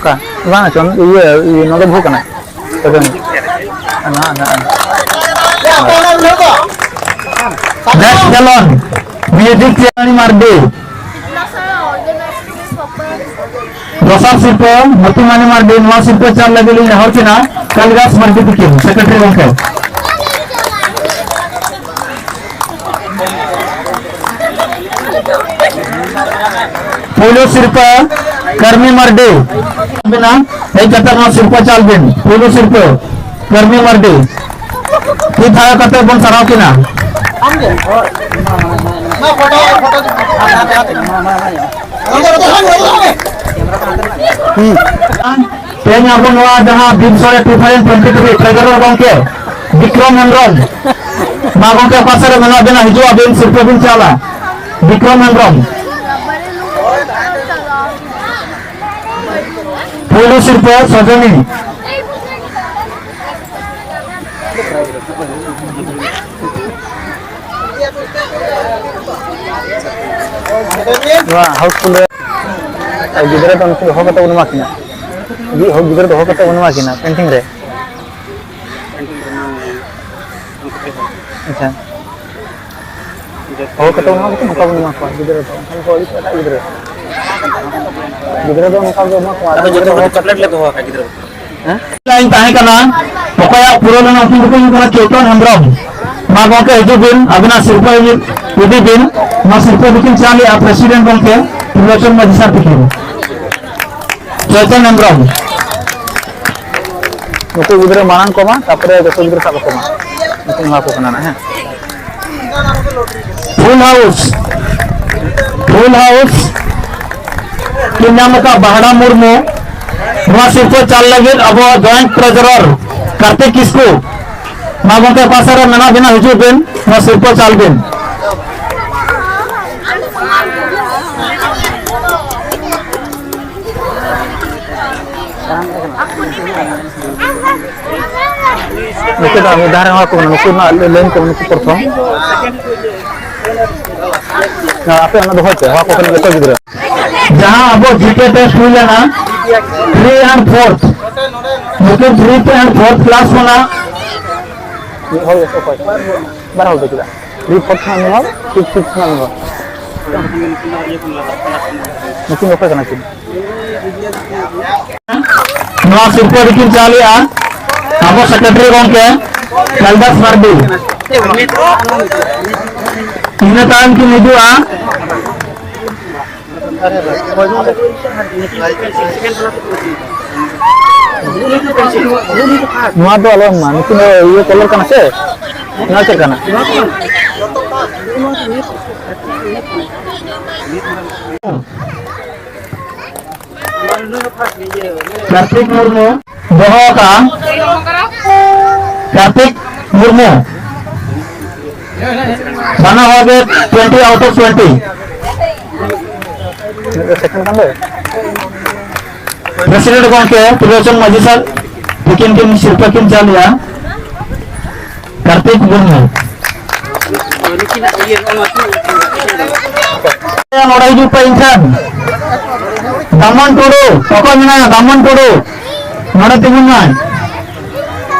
ᱚᱠᱟ? ᱵᱟᱝ, ᱪᱚᱱ-, ᱤᱭᱟᱹ, ᱤᱭᱟᱹ, ᱱᱚᱣᱟ ᱫᱚ ᱵᱷᱩ ᱠᱟᱱᱟ᱾ ᱥᱚᱡᱚᱱ᱾ ᱱᱚᱣᱟ, ᱱᱚᱣᱟ᱾ Next ᱠᱷᱮᱞᱳᱱ, music ᱪᱮᱛᱟᱱ ᱢᱟᱨᱰᱤ᱾ ᱫᱚᱥᱟᱨ ᱥᱤᱨᱯᱟᱹ, ᱢᱚᱛᱤᱢᱟᱱᱤ ᱢᱟᱨᱰᱤ, ᱱᱚᱣᱟ ᱥᱤᱨᱯᱟᱹ ᱪᱟᱞ ᱞᱟᱹᱜᱤᱫ ᱞᱤᱧ ᱱᱮᱦᱚᱨ ᱠᱤᱱᱟ ᱠᱟᱞᱤᱫᱟᱥ ᱢᱟᱨᱰᱤ ᱛᱤᱠᱤᱱ, secretary ᱜᱚᱢᱠᱮ᱾ ᱯᱩᱭᱞᱩ ᱥᱤᱨᱯᱟᱹ, ᱠᱟᱹᱨᱢᱤ ᱢᱟᱨᱰᱤ᱾ ᱦᱮᱡ ᱠᱟᱛᱮ ᱱᱚᱣᱟ ᱥᱤᱨᱯᱟᱹ ᱪᱟᱞ ᱵᱤᱱ᱾ ᱯᱩᱭᱞᱩ ᱥᱤᱨᱯᱟᱹ, ᱠᱟᱹᱨᱢᱤ ᱢᱟᱨᱰᱤ᱾ ᱛᱤ ᱛᱷᱟᱭᱚ ᱠᱟᱛᱮ ᱵᱚᱱ ᱥᱟᱨᱦᱟᱣ ᱠᱤᱱᱟ᱾ ᱛᱮᱦᱮᱧ ᱟᱵᱚ ᱱᱚᱣᱟ ᱡᱟᱦᱟᱸ ᱵᱤᱨ ᱥᱚᱲᱮ two thousand twenty three treasurer ᱜᱚᱢᱠᱮ ᱵᱤᱠᱨᱚᱢ ᱦᱮᱢᱵᱨᱚᱢ, ᱢᱟ ᱜᱚᱢᱠᱮ ᱚᱠᱟ ᱥᱮᱫ ᱨᱮ ᱢᱮᱱᱟᱜ ᱵᱮᱱᱟ, ᱦᱤᱡᱩᱜ ᱟᱵᱮᱱ, ᱥᱤᱨᱯᱟᱹ ᱵᱤᱱ ᱪᱟᱞᱟ᱾ ᱵᱤᱠᱨᱚᱢ ᱦᱮᱢᱵᱨᱚᱢ᱾ ᱯᱩᱭᱞᱩ ᱥᱤᱨᱯᱟᱹ ᱥᱚᱡᱚᱱᱤ᱾ ᱱᱚᱣᱟ ᱦᱟᱣᱩᱥᱯᱷᱩᱞ ᱨᱮ᱾ ᱟᱨ ᱜᱤᱫᱽᱨᱟᱹ ᱫᱚ ᱩᱱᱠᱩ ᱫᱚᱦᱚ ᱠᱟᱛᱮ ᱵᱚᱱ ᱮᱢᱟ ᱠᱤᱱᱟ᱾ ᱜᱤ-, ᱦᱚ-, ᱜᱤᱫᱽᱨᱟᱹ ᱫᱚᱦᱚ ᱠᱟᱛᱮ ᱵᱚᱱ ᱮᱢᱟ ᱠᱤᱱᱟ ᱯᱮᱱᱴᱤᱝ ᱨᱮ᱾ ᱟᱪᱪᱷᱟ᱾ ᱦᱚᱦᱚ ᱠᱟᱛᱮ ᱵᱚᱱ ᱮᱢᱟ ᱠᱚᱣᱟ, ᱱᱚᱝᱠᱟ ᱵᱚᱱ ᱮᱢᱟ ᱠᱚᱣᱟ᱾ ᱜᱤᱫᱽᱨᱟᱹ ᱫᱚ ᱚᱱᱠᱟᱱ ᱠᱚ ᱟᱹᱰᱤ ᱮᱴᱟᱜ ᱜᱤᱫᱽᱨᱟᱹ᱾ ᱜᱤᱫᱽᱨᱟᱹ ᱫᱚ ᱱᱚᱝᱠᱟ ᱜᱮ ᱮᱢᱟ ᱠᱚᱣᱟ᱾ ᱟᱫᱚ ᱡᱚᱛᱚ ᱦᱚᱲ ᱫᱚ ᱪᱚᱠᱞᱮᱴ ᱞᱮ ᱫᱚᱦᱚ ᱟᱠᱟᱫ ᱜᱤᱫᱽᱨᱟᱹ ᱠᱚ᱾ ᱦᱮᱸ? ᱞᱟᱭᱤᱱ ᱛᱟᱦᱮᱸ ᱠᱟᱱᱟ, ᱚᱠᱚᱭᱟᱜ ᱯᱩᱨᱟᱹ ᱞᱮᱱᱟ ᱩᱱᱠᱤᱱ ᱫᱚᱠᱤᱱ ᱦᱩᱭᱩᱜ ᱠᱟᱱᱟ ᱪᱳᱭᱛᱚᱱ ᱦᱮᱢᱵᱨᱚᱢ᱾ ᱢᱟ ᱜᱚᱢᱠᱮ ᱦᱤᱡᱩᱜ ᱵᱤᱱ, ᱟᱵᱤᱱᱟᱜ ᱥᱤᱨᱯᱟᱹ ᱤᱫᱤ ᱵᱤᱱ᱾ ᱱᱚᱣᱟ ᱥᱤᱨᱯᱟᱹ ᱫᱚᱠᱤᱱ ᱪᱟᱞ ᱮᱫᱼᱟ ᱯᱨᱮᱥᱤᱰᱮᱱᱴ ᱜᱚᱢᱠᱮ ᱛᱨᱤᱞᱳᱪᱚᱱ ᱢᱟᱹᱡᱷᱤ ᱥᱟᱨ ᱛᱤᱠᱤᱱ᱾ ᱪᱳᱭᱛᱚᱱ ᱦᱮᱢᱵᱨᱚᱢ᱾ ᱱᱩᱠᱩ ᱜᱤᱫᱽᱨᱟᱹ ᱢᱟᱲᱟᱝ ᱠᱚᱢᱟ, ᱛᱟᱨᱯᱚᱨᱮ ᱡᱚᱛᱚ ᱜᱤᱫᱽᱨᱟᱹ ᱥᱟᱵ ᱠᱚᱢᱟ᱾ ᱱᱩᱠᱩ ᱮᱢᱟ ᱠᱚ ᱠᱟᱱᱟ ᱱᱟᱜ, ᱦᱮᱸ᱾ ᱯᱷᱩᱞ ᱦᱟᱣᱩᱥ, ᱯᱷᱩᱞ ᱦᱟᱣᱩᱥ ᱠᱤᱱ ᱧᱟᱢ ᱟᱠᱟᱫ ᱵᱟᱦᱲᱟ ᱢᱩᱨᱢᱩ᱾ ᱱᱚᱣᱟ ᱥᱤᱨᱯᱟᱹ ᱪᱟᱞ ᱞᱟᱹᱜᱤᱫ ᱟᱵᱚ ᱡᱚᱭᱮᱱᱴ ᱴᱨᱮᱡᱟᱨᱟᱨ ᱠᱟᱨᱛᱤᱠ ᱠᱤᱥᱠᱩ, ᱢᱟ ᱜᱚᱢᱠᱮ ᱚᱠᱟ ᱥᱮᱫ ᱨᱮ ᱢᱮᱱᱟᱜ ᱵᱤᱱᱟ, ᱦᱤᱡᱩᱜ ᱵᱤᱱ, ᱱᱚᱣᱟ ᱥᱤᱨᱯᱟᱹ ᱪᱟᱞ ᱵᱤᱱ᱾ ᱱᱩᱠᱩ ᱫᱚ ᱢᱤᱫ ᱫᱷᱟᱣ ᱨᱮ ᱮᱢᱟ ᱠᱚ ᱠᱟᱱᱟ, ᱱᱩᱠᱩ ᱨᱮᱱᱟᱜ ᱞᱟᱹᱭᱤᱱ ᱠᱚ, ᱱᱩᱠᱩ ᱯᱨᱚᱛᱷᱚᱢ᱾ ᱦᱮᱸ, ᱟᱯᱮ ᱚᱱᱟ ᱫᱚᱦᱚᱭ ᱯᱮ, ᱦᱚᱦᱚ ᱟᱠᱚ ᱠᱟᱱᱟ ᱡᱚᱛᱚ ᱜᱤᱫᱽᱨᱟᱹ᱾ ᱡᱟᱦᱟᱸ ᱟᱵᱚ ᱡᱤ ᱠᱮ ᱴᱮᱥᱴ ᱦᱩᱭ ᱞᱮᱱᱟ, ᱛᱷᱨᱤ ᱮᱱᱰ ᱯᱷᱳᱨᱛᱷ, ᱱᱩᱠᱤᱱ ᱛᱷᱨᱤ ᱮᱱᱰ ᱯᱷᱳᱨᱛᱷ ᱠᱞᱟᱥ ᱠᱷᱚᱱᱟᱜ ᱢᱤᱫ ᱦᱚᱲ ᱜᱮ ᱚᱠᱚᱭ? ᱵᱟᱨ ᱦᱚᱲ ᱫᱚ ᱪᱮᱫᱟᱜ? ᱛᱷᱨᱤ ᱯᱷᱳᱨᱛᱷ ᱠᱷᱚᱱᱟᱜ ᱢᱤᱫ ᱦᱚᱲ, ᱯᱷᱤᱯᱛᱷ, ᱥᱤᱠᱥᱛᱷ ᱠᱷᱚᱱᱟᱜ ᱢᱤᱫ ᱦᱚᱲ᱾ ᱱᱩᱠᱤᱱ ᱫᱚ ᱚᱠᱚᱭ ᱠᱟᱱᱟ ᱠᱤᱱ? ᱱᱚᱣᱟ ᱥᱤᱨᱯᱟᱹ ᱫᱚᱠᱤᱱ ᱪᱟᱞᱮᱜᱼᱟ ᱟᱵᱚ ᱥᱮᱠᱨᱮᱴᱟᱨᱤ ᱜᱚᱢᱠᱮ ᱠᱟᱞᱤᱫᱟᱥ ᱢᱟᱨᱰᱤ᱾ ᱤᱱᱟᱹ ᱛᱟᱭᱚᱢ ᱠᱤᱱ ᱦᱤᱡᱩᱜᱼᱟ᱾ ᱱᱚᱣᱟ ᱫᱚ ᱟᱞᱚ ᱮᱢ ᱢᱟ, ᱱᱩᱠᱤᱱ ᱫᱚ ᱤᱭᱟᱹ ᱠᱟᱞᱟᱨ ᱠᱟᱱᱟ ᱥᱮ? ᱱᱚᱣᱟ ᱪᱮᱫ ᱠᱟᱱᱟ? ᱠᱟᱨᱛᱤᱠ ᱢᱩᱨᱢᱩ ᱫᱚᱦᱚ ᱟᱠᱟᱫᱼᱟ᱾ ᱠᱟᱨᱛᱤᱠ ᱢᱩᱨᱢᱩ, ᱵᱟᱱᱟ ᱦᱚᱲ ᱜᱮ twenty out of twenty᱾ President ᱜᱚᱢᱠᱮ ᱛᱨᱤᱞᱳᱪᱚᱱ ᱢᱟᱹᱡᱷᱤ ᱥᱟᱨ ᱛᱤᱠᱤᱱ ᱠᱤᱱ ᱥᱤᱨᱯᱟᱹ ᱠᱤᱱ ᱪᱟᱞᱮᱜᱼᱟ᱾ ᱠᱟᱨᱛᱤᱠ ᱢᱩᱨᱢᱩ᱾ ᱱᱚᱰᱮ ᱦᱤᱡᱩᱜ ᱯᱮ ᱤᱧ ᱴᱷᱮᱱ᱾ ᱫᱟᱢᱚᱱ ᱴᱩᱰᱩ, ᱚᱠᱚᱭ ᱢᱮᱱᱟᱭᱟ? ᱫᱟᱢᱚᱱ ᱴᱩᱰᱩ, ᱱᱚᱰᱮ ᱛᱤᱸᱜᱩᱱ ᱢᱮ᱾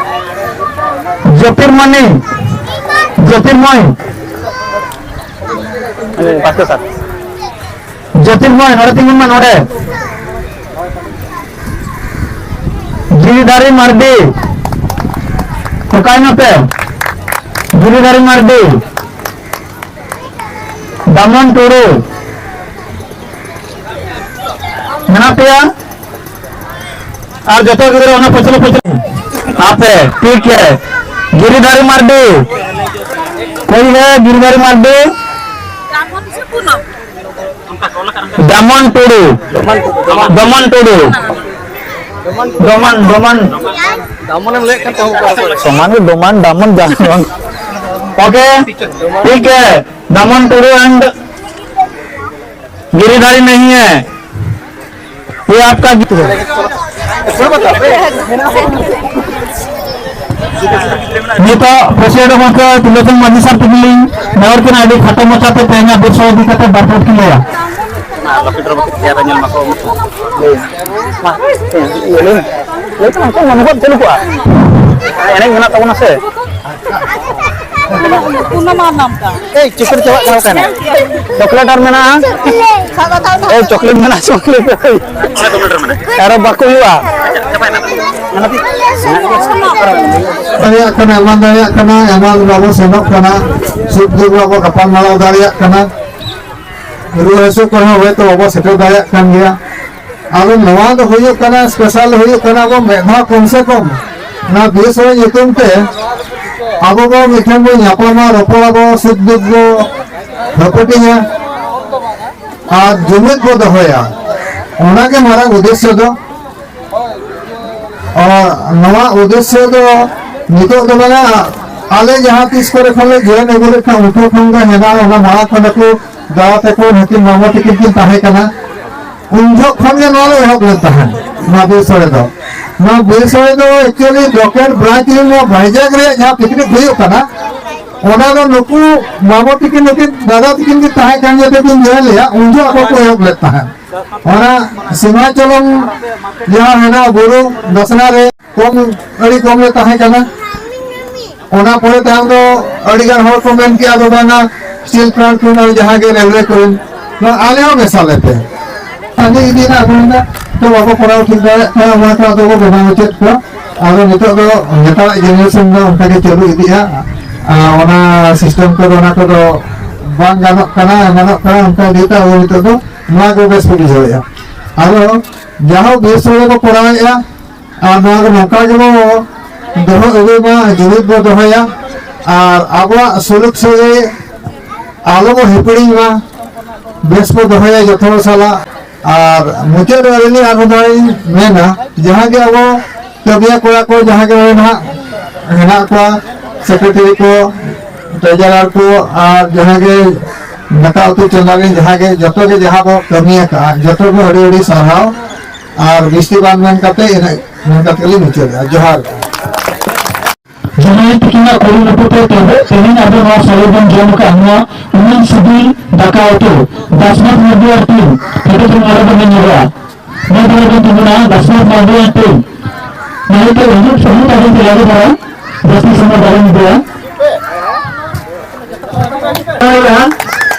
ᱡᱳᱛᱤᱨᱢᱚᱱᱤ, ᱡᱳᱛᱤᱨᱢᱚᱭ, ᱯᱟᱥᱮ ᱥᱟᱨ᱾ ᱡᱳᱛᱤᱨᱢᱚᱭ, ᱱᱚᱰᱮ ᱛᱤᱸᱜᱩᱱ ᱢᱮ, ᱱᱚᱰᱮ᱾ ᱜᱤᱨᱤᱫᱷᱟᱨᱤ ᱢᱟᱨᱰᱤ, ᱚᱠᱟᱭ ᱱᱟᱯᱮ? ᱜᱤᱨᱤᱫᱷᱟᱨᱤ ᱢᱟᱨᱰᱤ, ᱫᱟᱢᱚᱱ ᱴᱩᱰᱩ, ᱢᱮᱱᱟᱜ ᱯᱮᱭᱟ? ᱟᱨ ᱡᱚᱛᱚ ᱜᱤᱫᱽᱨᱟᱹ ᱚᱱᱟ ᱯᱟᱹᱪᱷᱞᱟᱹ ᱯᱟᱹᱪᱷᱞᱟᱹ ᱟᱯᱮ, ᱴᱷᱤᱠ ᱜᱮ᱾ ᱜᱤᱨᱤᱫᱷᱟᱨᱤ ᱢᱟᱨᱰᱤ, ᱠᱚᱭ ᱦᱮ ᱜᱤᱨᱤᱫᱷᱟᱨᱤ ᱢᱟᱨᱰᱤ? ᱫᱟᱢᱚᱱ ᱴᱩᱰᱩ, ᱫᱚᱢᱚᱱ ᱴᱩᱰᱩ, ᱫᱚᱢᱚᱱ, ᱫᱚᱢᱚᱱ᱾ ᱫᱟᱢᱚᱱᱮᱢ ᱞᱟᱹᱭᱮᱫ ᱠᱟᱱ ᱛᱟᱦᱮᱸ᱾ ᱥᱚᱢᱟᱱ ᱜᱮ ᱫᱚᱢᱟᱱ, ᱫᱟᱢᱚᱱ, ᱡᱟᱦᱟᱱ ᱵᱟᱝ᱾ ᱳᱠᱮ, ᱴᱷᱤᱠ ᱜᱮ, ᱫᱟᱢᱚᱱ ᱴᱩᱰᱩ and गिरिधारी नहीं है, ये आपका। ᱱᱤᱛᱚᱜ president ᱜᱚᱢᱠᱮ ᱛᱤᱞᱳᱪᱚᱱ ᱢᱟᱹᱡᱷᱤ ᱥᱟᱨ ᱛᱟᱹᱠᱤᱱ ᱞᱤᱧ ᱱᱮᱦᱚᱨ ᱠᱤᱱᱟ, ᱟᱹᱰᱤ ᱠᱷᱟᱴᱚ ᱢᱟᱪᱷᱟᱛᱮ ᱛᱮᱦᱮᱧᱟᱜ ᱵᱤᱨ ᱥᱚᱲᱚ ᱤᱫᱤ ᱠᱟᱛᱮ ᱵᱟᱨ ᱯᱮ ᱠᱟᱛᱷᱟ ᱠᱤᱱ ᱞᱟᱹᱭᱟ᱾ ᱢᱟ, ᱞᱚᱠᱮᱴ ᱨᱮ ᱵᱟᱠᱚ ᱛᱮᱭᱟᱨᱟ, ᱧᱮᱞ ᱢᱟᱠᱚ᱾ ᱢᱟ, ᱞᱟᱹᱭ ᱢᱮ᱾ ᱞᱟᱹᱭ ᱛᱟᱞᱟᱝ ᱠᱚ, ᱢᱚᱱᱳᱵᱷᱟᱵ ᱪᱟᱹᱞᱩ ᱠᱚᱜᱼᱟ᱾ ᱮᱱᱮᱡ ᱢᱮᱱᱟᱜ ᱛᱟᱵᱚᱱᱟ ᱥᱮ? ᱮᱭ, ᱪᱤᱠᱟᱹᱲ ᱪᱟᱵᱟᱜ ᱠᱟᱱᱟ ᱚᱠᱟᱭ ᱱᱟ? ᱪᱚᱠᱞᱮᱴ ᱟᱨ ᱢᱮᱱᱟᱜᱼᱟ? ᱮᱭ, ᱪᱚᱠᱞᱮᱴ ᱢᱮᱱᱟᱜᱼᱟ, ᱪᱚᱠᱞᱮᱴ᱾ ᱟᱨᱚ ᱵᱟᱠᱚ ᱦᱩᱭᱩᱜᱼᱟ᱾ ᱫᱟᱲᱮᱭᱟᱜ ᱠᱟᱱᱟ, ᱮᱢᱟᱱ ᱫᱟᱲᱮᱭᱟᱜ ᱠᱟᱱᱟ, ᱮᱢᱟᱱ ᱵᱟᱵᱚ ᱥᱮᱱᱚᱜ ᱠᱟᱱᱟ, ᱥᱩᱠ ᱫᱩᱠ ᱵᱟᱵᱚ ᱜᱟᱯᱟᱞ ᱢᱟᱨᱟᱣ ᱫᱟᱲᱮᱭᱟᱜ ᱠᱟᱱᱟ, ᱨᱩᱣᱟᱹ ᱦᱟᱹᱥᱩ ᱠᱚᱦᱚᱸ ᱦᱚᱭᱛᱳ ᱵᱟᱵᱚ ᱥᱮᱴᱮᱨ ᱫᱟᱲᱮᱭᱟᱜ ᱠᱟᱱ ᱜᱮᱭᱟ᱾ ᱟᱫᱚ ᱱᱚᱣᱟ ᱫᱚ ᱦᱩᱭᱩᱜ ᱠᱟᱱᱟ, special ᱦᱩᱭᱩᱜ ᱠᱟᱱᱟ, ᱟᱵᱚ ᱢᱤᱫ ᱫᱷᱟᱣ ᱠᱚᱢ ᱥᱮ ᱠᱚᱢ ᱱᱚᱣᱟ ᱵᱤᱨ ᱥᱚᱲᱚ ᱧᱩᱛᱩᱢ ᱛᱮ ᱟᱵᱚ ᱵᱚ ᱢᱤᱫ ᱴᱷᱮᱱ ᱵᱚ ᱧᱟᱯᱟᱢᱟ, ᱨᱚᱯᱚᱲ ᱟᱵᱚ, ᱥᱩᱠ ᱫᱩᱠ ᱵᱚ ᱦᱟᱹᱯᱟᱹᱴᱤᱧᱟ᱾ ᱟᱨ ᱡᱩᱢᱤᱫ ᱵᱚ ᱫᱚᱦᱚᱭᱟ, ᱚᱱᱟᱜᱮ ᱢᱟᱨᱟᱝ ᱩᱫᱽᱫᱮᱥᱥᱚ ᱫᱚ᱾ ᱟᱨ ᱱᱚᱣᱟ ᱩᱫᱽᱫᱮᱥᱥᱚ ᱫᱚ ᱱᱤᱛᱚᱜ ᱫᱚ ᱵᱟᱝᱟ, ᱟᱞᱮ ᱡᱟᱦᱟᱸ ᱛᱤᱥ ᱠᱚᱨᱮ ᱠᱷᱚᱱ ᱞᱮ ᱡᱚᱭᱮᱱ ᱟᱹᱜᱩ ᱞᱮᱫ ᱠᱷᱟᱱ, ᱩᱱ ᱠᱷᱚᱱ ᱜᱮ ᱦᱮᱱᱟᱜᱼᱟ᱾ ᱚᱱᱟ ᱢᱟᱲᱟᱝ ᱠᱷᱚᱱ ᱫᱚᱠᱚ ᱫᱟᱫᱟ ᱛᱟᱠᱚ, ᱦᱟᱹᱛᱤ ᱢᱟᱢᱚ ᱛᱟᱹᱠᱤᱱ ᱠᱤᱱ ᱛᱟᱦᱮᱸ ᱠᱟᱱᱟ, ᱩᱱ ᱡᱚᱦᱚᱜ ᱠᱷᱚᱱ ᱜᱮ ᱱᱚᱣᱟ ᱞᱮ ᱮᱦᱚᱵ ᱞᱮᱫ ᱛᱟᱦᱮᱸᱫ, ᱱᱚᱣᱟ ᱵᱤᱨ ᱥᱚᱲᱮ ᱫᱚ᱾ ᱱᱚᱣᱟ ᱵᱤᱨ ᱥᱚᱲᱮ ᱫᱚ actually ᱰᱚᱠᱴᱚᱨ ᱵᱨᱟᱭᱤᱴ ᱱᱚᱣᱟ ᱵᱷᱟᱭᱡᱟᱜᱽ ᱨᱮᱭᱟᱜ ᱡᱟᱦᱟᱸ picnic ᱦᱩᱭᱩᱜ ᱠᱟᱱᱟ, ᱚᱱᱟ ᱫᱚ ᱱᱩᱠᱩ ᱢᱟᱢᱚ ᱛᱤᱠᱤᱱ, ᱱᱩᱠᱤᱱ ᱫᱟᱫᱟ ᱛᱤᱠᱤᱱ ᱜᱮ ᱛᱟᱦᱮᱸ ᱠᱟᱱ ᱜᱮᱭᱟ ᱛᱮᱠᱤᱱ ᱧᱮᱞ ᱞᱮᱭᱟ, ᱩᱱ ᱡᱚᱦᱚᱜ ᱟᱠᱚ ᱠᱚ ᱮᱦᱚᱵ ᱞᱮᱫ ᱛᱟᱦᱮᱸᱫ᱾ ᱚᱱᱟ ᱥᱤᱢᱟᱪᱚᱞᱚᱢ ᱡᱟᱦᱟᱸ ᱦᱮᱱᱟᱜ ᱵᱩᱨᱩ ᱫᱟᱥᱱᱟ ᱨᱮ, ᱠᱚᱢ, ᱟᱹᱰᱤ ᱠᱚᱢ ᱞᱮ ᱛᱟᱦᱮᱸ ᱠᱟᱱᱟ᱾ ᱚᱱᱟ ᱯᱚᱨᱮ ᱛᱟᱭᱚᱢ ᱫᱚ ᱟᱹᱰᱤ ᱜᱟᱱ ᱦᱚᱲ ᱠᱚ ᱢᱮᱱ ᱠᱮᱜᱼᱟ, "ᱟᱫᱚ ᱵᱟᱝᱟ, ᱥᱴᱤᱞ ᱯᱞᱟᱱᱴ ᱠᱚ ᱢᱮᱱᱟᱜᱼᱟ, ᱡᱟᱦᱟᱸ ᱜᱮ ᱨᱮᱞᱣᱮ ᱠᱚ, ᱱᱚᱣᱟ ᱟᱞᱮ ᱦᱚᱸ ᱢᱮᱥᱟ ᱞᱮᱯᱮ᱾" ᱥᱟᱸᱜᱮ ᱤᱫᱤᱭᱮᱱᱟ, ᱟᱫᱚ ᱢᱮᱱᱫᱟ, "ᱛᱚ ᱵᱟᱠᱚ ᱠᱚᱨᱟᱣ ᱴᱷᱤᱠ ᱫᱟᱲᱮᱭᱟᱜ ᱠᱟᱱᱟ, ᱚᱱᱟ ᱠᱚ ᱟᱫᱚ ᱵᱚ ᱵᱮᱱᱟᱣ ᱦᱚᱪᱚᱭᱮᱫ ᱠᱚᱣᱟ᱾" ᱟᱫᱚ ᱱᱤᱛᱚᱜ ᱫᱚ ᱱᱮᱛᱟᱨᱟᱜ ᱡᱮᱱᱟᱨᱮᱥᱚᱱ ᱫᱚ ᱚᱱᱠᱟ ᱜᱮ ᱪᱟᱹᱞᱩ ᱤᱫᱤᱜᱼᱟ᱾ ᱟᱨ ᱚᱱᱟ ᱥᱤᱥᱴᱮᱢ ᱠᱚᱫᱚ, ᱚᱱᱟ ᱠᱚᱫᱚ ᱵᱟᱝ ᱜᱟᱱᱚᱜ ᱠᱟᱱᱟ, ᱮᱢᱟᱱᱚᱜ ᱠᱟᱱᱟ, ᱚᱱᱠᱟ ᱤᱫᱤ ᱠᱟᱛᱮ ᱟᱵᱚ ᱱᱤᱛᱚᱜ ᱫᱚ ᱱᱚᱣᱟ ᱜᱮ ᱵᱮᱥ ᱵᱚ ᱵᱩᱡᱷᱟᱹᱣᱮᱫᱼᱟ᱾ ᱟᱫᱚ ᱡᱟᱦᱳᱠ, ᱵᱮᱥ ᱦᱚᱲ ᱠᱚ ᱠᱚᱨᱟᱣᱮᱫᱼᱟ, ᱟᱨ ᱱᱚᱣᱟ ᱫᱚ ᱱᱚᱝᱠᱟ ᱜᱮᱵᱚ ᱫᱚᱦᱚ ᱟᱹᱜᱩᱭ ᱢᱟ, ᱡᱩᱢᱤᱫ ᱵᱚ ᱫᱚᱦᱚᱭᱟ, ᱟᱨ ᱟᱵᱚᱣᱟᱜ ᱥᱩᱞᱩᱠ ᱥᱟᱹᱜᱟᱹᱭ ᱟᱞᱚ ᱵᱚ ᱦᱤᱯᱤᱲᱤᱧ ᱢᱟ, ᱵᱮᱥ ᱵᱚ ᱫᱚᱦᱚᱭᱟ ᱡᱚᱛᱚ ᱦᱚᱲ ᱥᱟᱞᱟᱜ᱾ ᱟᱨ ᱢᱩᱪᱟᱹᱫ ᱨᱮ ᱟᱹᱞᱤᱧ ᱟᱨ ᱢᱤᱫ ᱫᱷᱟᱣ ᱞᱤᱧ ᱢᱮᱱᱟ, ᱡᱟᱦᱟᱸ ᱜᱮ ᱟᱵᱚ ᱠᱟᱹᱢᱤᱭᱟᱹ ᱠᱚᱲᱟ ᱠᱚ ᱡᱟᱦᱟᱸ ᱜᱮ ᱱᱚᱜᱼᱚᱭ ᱱᱟᱦᱟᱜ ᱦᱮᱱᱟᱜ ᱠᱚᱣᱟ, ᱥᱮᱠᱨᱮᱴᱟᱨᱤ ᱠᱚ, ᱴᱨᱮᱡᱟᱨᱟᱨ ᱠᱚ, ᱟᱨ ᱡᱟᱦᱟᱸ ᱜᱮ ᱫᱟᱠᱟ ᱩᱛᱩ ᱪᱚᱸᱫᱟ ᱨᱮ ᱡᱟᱦᱟᱸ ᱜᱮ, ᱡᱚᱛᱚ ᱜᱮ ᱡᱟᱦᱟᱸ ᱵᱚ ᱠᱟᱹᱢᱤ ᱟᱠᱟᱫᱼᱟ, ᱡᱚᱛᱚ ᱜᱮ ᱟᱹᱰᱤ ᱟᱹᱰᱤ ᱥᱟᱨᱦᱟᱣ᱾ ᱟᱨ ᱵᱤᱥᱛᱤ ᱵᱟᱝ ᱢᱮᱱ ᱠᱟᱛᱮ, ᱤᱱᱟᱹᱜ ᱢᱮᱱ ᱠᱟᱛᱮ ᱜᱮᱞᱤᱧ ᱢᱩᱪᱟᱹᱫᱮᱜᱼᱟ᱾ ᱡᱚᱦᱟᱨ ᱜᱮ᱾ ᱡᱟᱦᱟᱸᱭ ᱛᱤᱠᱤᱱᱟᱜ ᱠᱩᱨᱩᱢᱩᱴᱩ ᱛᱮ ᱛᱮᱦᱮ-, ᱛᱮᱦᱮᱧ ᱟᱵᱚ ᱱᱚᱣᱟ ᱥᱚᱲᱮ ᱵᱚᱱ ᱡᱚᱢ ᱟᱠᱟᱫ, ᱱᱚᱣᱟ ᱩᱱᱟᱹᱝ ᱥᱤᱵᱤᱞ ᱫᱟᱠᱟ ᱩᱛᱩ, ᱫᱟᱥᱱᱟᱛᱷ ᱢᱟᱨᱰᱤ ᱟᱨ ᱴᱤᱢ, ᱯᱷᱳᱴᱳ ᱛᱮ ᱱᱚᱰᱮ ᱵᱚᱱ ᱧᱮᱞᱚᱜᱼᱟ᱾ ᱱᱚᱣᱟ ᱫᱷᱟᱨᱮ ᱵᱚᱱ ᱛᱤᱸᱜᱩᱱᱟ, ᱫᱟᱥᱱᱟᱛᱷ ᱢᱟᱨᱰᱤ ᱟᱨ ᱴᱤᱢ᱾ ᱱᱟᱭᱛᱮ ᱦᱤᱡᱩᱜ ᱥᱟᱹᱦᱤᱡ ᱟᱵᱚ ᱛᱮ ᱞᱟᱜᱮ ᱫᱷᱟᱨᱟ, ᱡᱟᱹᱥᱛᱤ ᱥᱚᱢᱚᱭ ᱵᱟᱵᱚᱱ ᱤᱫᱤᱭᱟ᱾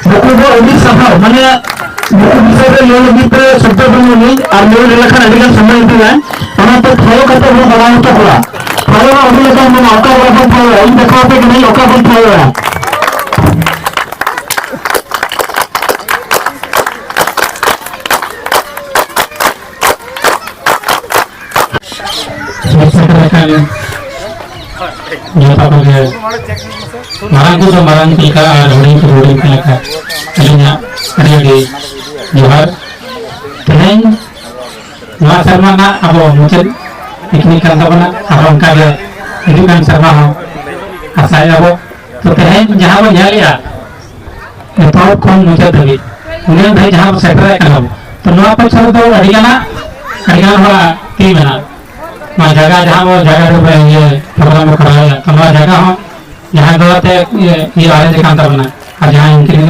ᱱᱩᱠᱩ ᱫᱚ ᱟᱹᱰᱤ ᱥᱟᱨᱦᱟᱣ, ᱢᱟᱱᱮ ᱱᱩᱠᱩ ᱵᱤᱥᱚᱭ ᱨᱮ ᱞᱟᱹᱭ ᱞᱟᱹᱜᱤᱫ ᱛᱮ ᱥᱚᱵᱫᱚ ᱵᱟᱹᱱᱩᱜ ᱟᱹᱱᱤᱡ, ᱟᱨ ᱞᱟᱹᱭ ᱞᱮᱠᱷᱟᱱ ᱟᱹᱰᱤ ᱜᱟᱱ ᱥᱚᱢᱚᱭ ᱤᱫᱤᱭᱟᱭ᱾ ᱚᱱᱟᱛᱮ ᱯᱷᱚᱞᱚ ᱠᱟᱛᱮ ᱵᱚᱱ ᱵᱟᱲᱟᱭ ᱦᱚᱪᱚ ᱠᱚᱣᱟ᱾ ᱯᱷᱚᱞᱚ ᱦᱚᱸ ᱟᱹᱰᱤ ᱞᱮᱠᱟᱱ ᱢᱮᱱᱟᱜᱼᱟ, ᱚᱠᱟ ᱚᱠᱟ ᱵᱚᱱ ᱯᱷᱚᱞᱚᱭᱟ, ᱤᱧ ᱫᱮᱠᱷᱟᱣ ᱟᱯᱮ ᱠᱟᱹᱱᱟᱹᱧ ᱚᱠᱟ ᱵᱚᱱ ᱯᱷᱚᱞᱚᱭᱟ᱾ ᱦᱮᱡ ᱥᱮᱴᱮᱨ ᱟᱠᱟᱱ ᱡᱚᱛᱚ ᱠᱚᱜᱮ, ᱢᱟᱨᱟᱝ ᱠᱚᱫᱚ ᱢᱟᱨᱟᱝ ᱠᱚ ᱞᱮᱠᱟ ᱟᱨ ᱦᱩᱰᱤᱧ ᱠᱚᱫᱚ ᱦᱩᱰᱤᱧ ᱠᱚ ᱞᱮᱠᱟ, ᱟᱹᱞᱤᱧᱟᱜ ᱟᱹᱰᱤ ᱟᱹᱰᱤ ᱡᱚᱦᱟᱨ᱾ ᱛᱮᱦᱮᱧ ᱱᱚᱣᱟ ᱥᱮᱨᱢᱟ ᱨᱮᱱᱟᱜ ᱟᱵᱚ ᱢᱩᱪᱟᱹᱫ ᱯᱤᱠᱱᱤᱠ ᱠᱟᱱ ᱛᱟᱵᱚᱱᱟ, ᱟᱨ ᱚᱱᱠᱟ ᱜᱮ ᱦᱤᱡᱩᱜ ᱠᱟᱱ ᱥᱮᱨᱢᱟ ᱦᱚᱸ ᱟᱥᱟᱭᱮᱫᱼᱟ ᱵᱚ᱾ ᱛᱚ ᱛᱮᱦᱮᱧ ᱡᱟᱦᱟᱸ ᱵᱚᱱ ᱧᱮᱞᱮᱜᱼᱟ, ᱮᱛᱚᱦᱚᱵ ᱠᱷᱚᱱ ᱢᱩᱪᱟᱹᱫ ᱫᱷᱟᱹᱵᱤᱡ, ᱩᱱᱟᱹᱜ ᱫᱷᱟᱹᱵᱤᱡ ᱡᱟᱦᱟᱸ ᱵᱚᱱ ᱥᱮᱴᱮᱨᱮᱫ ᱠᱟᱱᱟ ᱵᱚᱱ, ᱛᱚ ᱱᱚᱣᱟ ᱯᱟᱪᱷᱮ ᱨᱮᱫᱚ ᱟᱹᱰᱤ ᱜᱟᱱᱟᱜ, ᱟᱹᱰᱤ ᱜᱟᱱ ᱦᱚᱲᱟᱜ ᱛᱤ ᱢᱮᱱᱟᱜᱼᱟ᱾ ᱱᱚᱣᱟ ᱡᱟᱭᱜᱟ ᱡᱟᱦᱟᱸ ᱵᱚᱱ, ᱡᱟᱭᱜᱟ ᱨᱮᱵᱚᱱ ᱤᱭᱟᱹ program ᱵᱚᱱ ᱠᱚᱨᱟᱣᱮᱫᱼᱟ, ᱛᱚ ᱱᱚᱣᱟ ᱡᱟᱭᱜᱟ ᱦᱚᱸ ᱡᱟᱦᱟᱸᱭ ᱫᱚ ᱟᱛᱮ ᱤᱭᱟᱹ ᱤᱭᱟᱹ ᱟᱨᱮᱡ ᱟᱠᱟᱱ ᱛᱟᱵᱚᱱᱟ᱾ ᱟᱨ ᱡᱟᱦᱟᱸᱭ ᱩᱱᱠᱤᱱ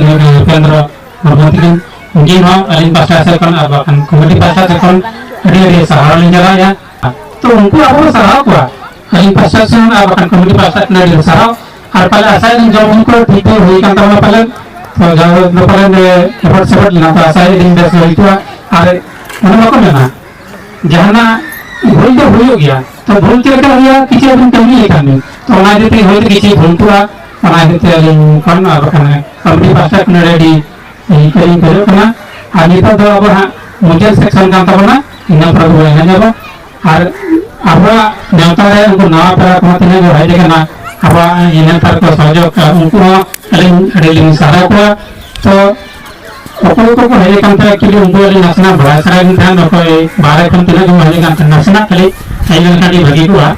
ᱩᱯᱮᱱᱫᱨᱚ ᱢᱩᱨᱢᱩ ᱛᱟᱹᱠᱤᱱ, ᱩᱱᱠᱤᱱ ᱦᱚᱸ ᱟᱹᱞᱤᱧ ᱯᱟᱥᱴᱟ ᱥᱮᱫ ᱠᱷᱚᱱ ᱟᱨ ᱵᱟᱠᱷᱟᱱ ᱠᱚᱢᱤᱴᱤ ᱯᱟᱥᱴᱟ ᱥᱮᱫ ᱠᱷᱚᱱ ᱟᱹᱰᱤ ᱟᱹᱰᱤ ᱥᱟᱨᱦᱟᱣ ᱞᱤᱧ ᱪᱟᱞᱟᱭᱟ᱾ ᱛᱚ ᱩᱱᱠᱩ ᱟᱵᱚ ᱵᱚᱱ ᱥᱟᱨᱦᱟᱣ ᱠᱚᱣᱟ, ᱟᱹᱞᱤᱧ ᱯᱟᱥᱴᱟ ᱥᱮᱫ ᱠᱷᱚᱱ ᱟᱨ ᱵᱟᱠᱷᱟᱱ ᱠᱚᱢᱤᱴᱤ ᱯᱟᱥᱴᱟ ᱥᱮᱫ ᱠᱷᱚᱱ ᱟᱹᱰᱤ ᱥᱟᱨᱦᱟᱣ᱾ ᱟᱨ ᱯᱟᱞᱮ ᱟᱥᱟᱭᱮᱫᱟᱹᱧ ᱡᱚᱢ ᱧᱩ ᱠᱚ ᱴᱷᱤᱠ ᱜᱮ ᱦᱩᱭ ᱟᱠᱟᱱ ᱛᱟᱵᱚᱱᱟ ᱯᱟᱞᱮᱱ᱾ ᱛᱚ ᱡᱟᱦᱟᱸ ᱫᱚ ᱯᱟᱞᱮᱱ ᱮᱯᱚᱴ ᱥᱮᱯᱚᱴ ᱞᱮᱱᱟ, ᱛᱚ ᱟᱥᱟᱭᱮᱫᱟᱹᱧ ᱵᱮᱥ ᱦᱩᱭ ᱠᱚᱜᱼᱟ᱾ ᱟᱨ ᱚᱱᱮ ᱵᱟᱠᱚ ᱢᱮᱱᱟ, ᱡᱟᱦᱟᱱᱟᱜ ᱵᱷᱩᱞ ᱫᱚ ᱦᱩᱭᱩᱜ ᱜᱮᱭᱟ᱾ ᱛᱚ ᱵᱷᱩᱞ ᱪᱮᱫ ᱞᱮᱠᱟ ᱦᱩᱭᱩᱜᱼᱟ? ᱠᱤᱪᱷᱩ ᱟᱵᱤᱱ ᱠᱟᱹᱢᱤ ᱞᱮᱠᱷᱟᱱ ᱵᱤᱱ, ᱛᱚ ᱚᱱᱟ ᱤᱫᱤ ᱛᱮ ᱦᱚᱭᱛᱳ ᱠᱤᱪᱷᱩ ᱵᱷᱩᱞ ᱠᱚᱜᱼᱟ, ᱚᱱᱟ ᱤᱫᱤ ᱛᱮ ᱟᱹᱞᱤᱧ ᱠᱷᱚᱱ ᱟᱨ ᱵᱟᱠᱷᱟᱱ ᱠᱚᱢᱤᱴᱤ ᱯᱟᱥᱴᱟ ᱠᱷᱚᱱ ᱟᱹᱰᱤ ᱤᱧ ᱠᱷᱚᱡᱚᱜ ᱠᱟᱱᱟ᱾ ᱟᱨ ᱱᱤᱛᱚᱜ ᱫᱚ ᱟᱵᱚ ᱦᱟᱸᱜ ᱢᱩᱪᱟᱹᱫ ᱥᱮᱠᱥᱚᱱ ᱠᱟᱱ ᱛᱟᱵᱚᱱᱟ, ᱤᱱᱟᱹ ᱯᱚᱨᱮ ᱵᱚᱱ ᱮᱱᱮᱡ ᱟᱵᱚ᱾ ᱟᱨ ᱟᱵᱚᱣᱟᱜ ᱱᱮᱣᱛᱟ ᱨᱮ ᱩᱱᱠᱩ ᱱᱟᱣᱟ ᱯᱮᱲᱟ ᱠᱚᱦᱚᱸ ᱛᱤᱱᱟᱹᱜ ᱠᱚ ᱦᱮᱡ ᱟᱠᱟᱱᱟ, ᱟᱵᱚᱣᱟᱜ ᱱᱮᱣᱛᱟ ᱨᱮᱠᱚ ᱥᱚᱦᱚᱡᱳᱜᱽ, ᱩᱱᱠᱩ ᱦᱚᱸ ᱟᱹᱞᱤᱧ ᱟᱹᱰᱤ ᱞᱤᱧ ᱥᱟᱨᱦᱟᱣ ᱠᱚᱣᱟ᱾ ᱛᱚ ᱚᱠᱚᱭ ᱠᱚᱠᱚ ᱦᱮᱡ ᱟᱠᱟᱱ ᱛᱟᱦᱮᱸ, actually ᱩᱱᱠᱩ ᱟᱹᱞᱤᱧ ᱱᱟᱥᱮᱱᱟᱜ ᱵᱟᱲᱟᱭ ᱥᱟᱱᱟᱭᱮᱫ ᱞᱤᱧ ᱛᱟᱦᱮᱸᱫ, ᱚᱠᱚᱭ ᱵᱟᱦᱨᱮ ᱠᱷᱚᱱ ᱛᱤᱱᱟᱹᱜ ᱠᱚ ᱦᱮᱡ ᱟᱠᱟᱱ ᱛᱟᱦᱮᱸᱫ, ᱱᱟᱥᱮᱱᱟᱜ ᱠᱷᱟᱹᱞᱤ ᱦᱮᱡ ᱞᱮᱱᱠᱷᱟᱱ ᱟᱹᱰᱤ ᱵᱷᱟᱹᱜᱤ ᱠᱚᱜᱼᱟ᱾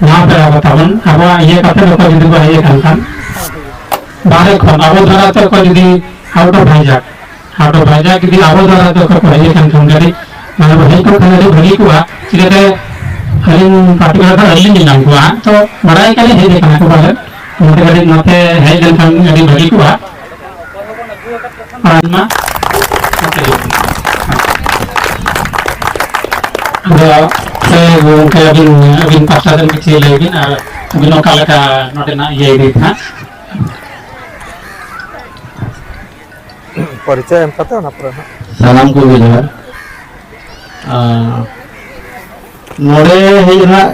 ᱱᱚᱣᱟ ᱯᱮᱲᱟ ᱠᱚ ᱛᱟᱵᱚᱱ ᱟᱵᱚᱣᱟᱜ ᱤᱭᱟᱹ ᱠᱟᱛᱮ ᱚᱠᱚᱭ ᱡᱩᱫᱤ ᱠᱚ ᱦᱮᱡ ᱟᱠᱟᱱ ᱠᱷᱟᱱ, ᱵᱟᱦᱨᱮ ᱠᱷᱚᱱ ᱟᱵᱚ ᱫᱷᱟᱨᱟ ᱛᱮ ᱚᱠᱚᱭ ᱡᱩᱫᱤ out of hijack, out of hijack ᱡᱩᱫᱤ ᱟᱵᱚ ᱫᱷᱟᱨᱟ ᱛᱮ ᱚᱠᱚᱭ ᱠᱚ ᱦᱮᱡ ᱟᱠᱟᱱ ᱠᱷᱟᱱ ᱠᱟᱹᱴᱤᱡ ᱢᱟᱱᱮ ᱵᱚ ᱦᱮᱡ ᱠᱚᱜ ᱠᱷᱟᱱ ᱟᱹᱰᱤ ᱵᱷᱟᱹᱜᱤ ᱠᱚᱜᱼᱟ᱾ ᱪᱤᱠᱟᱹᱛᱮ ᱟᱹᱞᱤᱧ particular ᱫᱚ ᱟᱹᱞᱤᱧ ᱧᱟᱢ ᱠᱚᱣᱟ, ᱛᱚ ᱵᱟᱲᱟᱭ ᱠᱟᱞᱮ ᱦᱮᱡ ᱟᱠᱟᱱᱟ ᱠᱚ ᱯᱟᱞᱮ, ᱚᱱᱟᱛᱮ ᱠᱟᱹᱴᱤᱡ ᱱᱚᱛᱮ ᱦᱮᱡ ᱞᱮᱱᱠᱷᱟᱱ ᱟᱹᱰᱤ ᱵᱷᱟᱹᱜᱤ ᱠᱚᱜᱼᱟ᱾ ᱟᱨ ᱢᱟ, ᱟᱫᱚ ᱥᱮ ᱜᱚᱢᱠᱮ ᱟᱹᱵᱤᱱ, ᱟᱹᱵᱤᱱ ᱯᱟᱥᱴᱟ ᱥᱮᱫ ᱠᱤᱪᱷᱩ ᱞᱟᱹᱭ ᱵᱤᱱ ᱟᱨ ᱟᱹᱵᱤᱱ ᱚᱠᱟ ᱞᱮᱠᱟ ᱱᱚᱰᱮᱱᱟᱜ ᱤᱭᱟᱹ ᱤᱫᱤ ᱛᱮ ᱦᱟᱸᱜ᱾ ᱯᱚᱨᱤᱪᱚᱭ ᱮᱢ ᱠᱟᱛᱮ ᱚᱱᱟ ᱯᱚᱨᱮ ᱦᱟᱸᱜ᱾ ᱥᱟᱱᱟᱢ ᱠᱚᱜᱮ ᱡᱚᱦᱟᱨ᱾ ᱟᱨ ᱱᱚᱰᱮ ᱦᱮᱡ ᱨᱮᱱᱟᱜ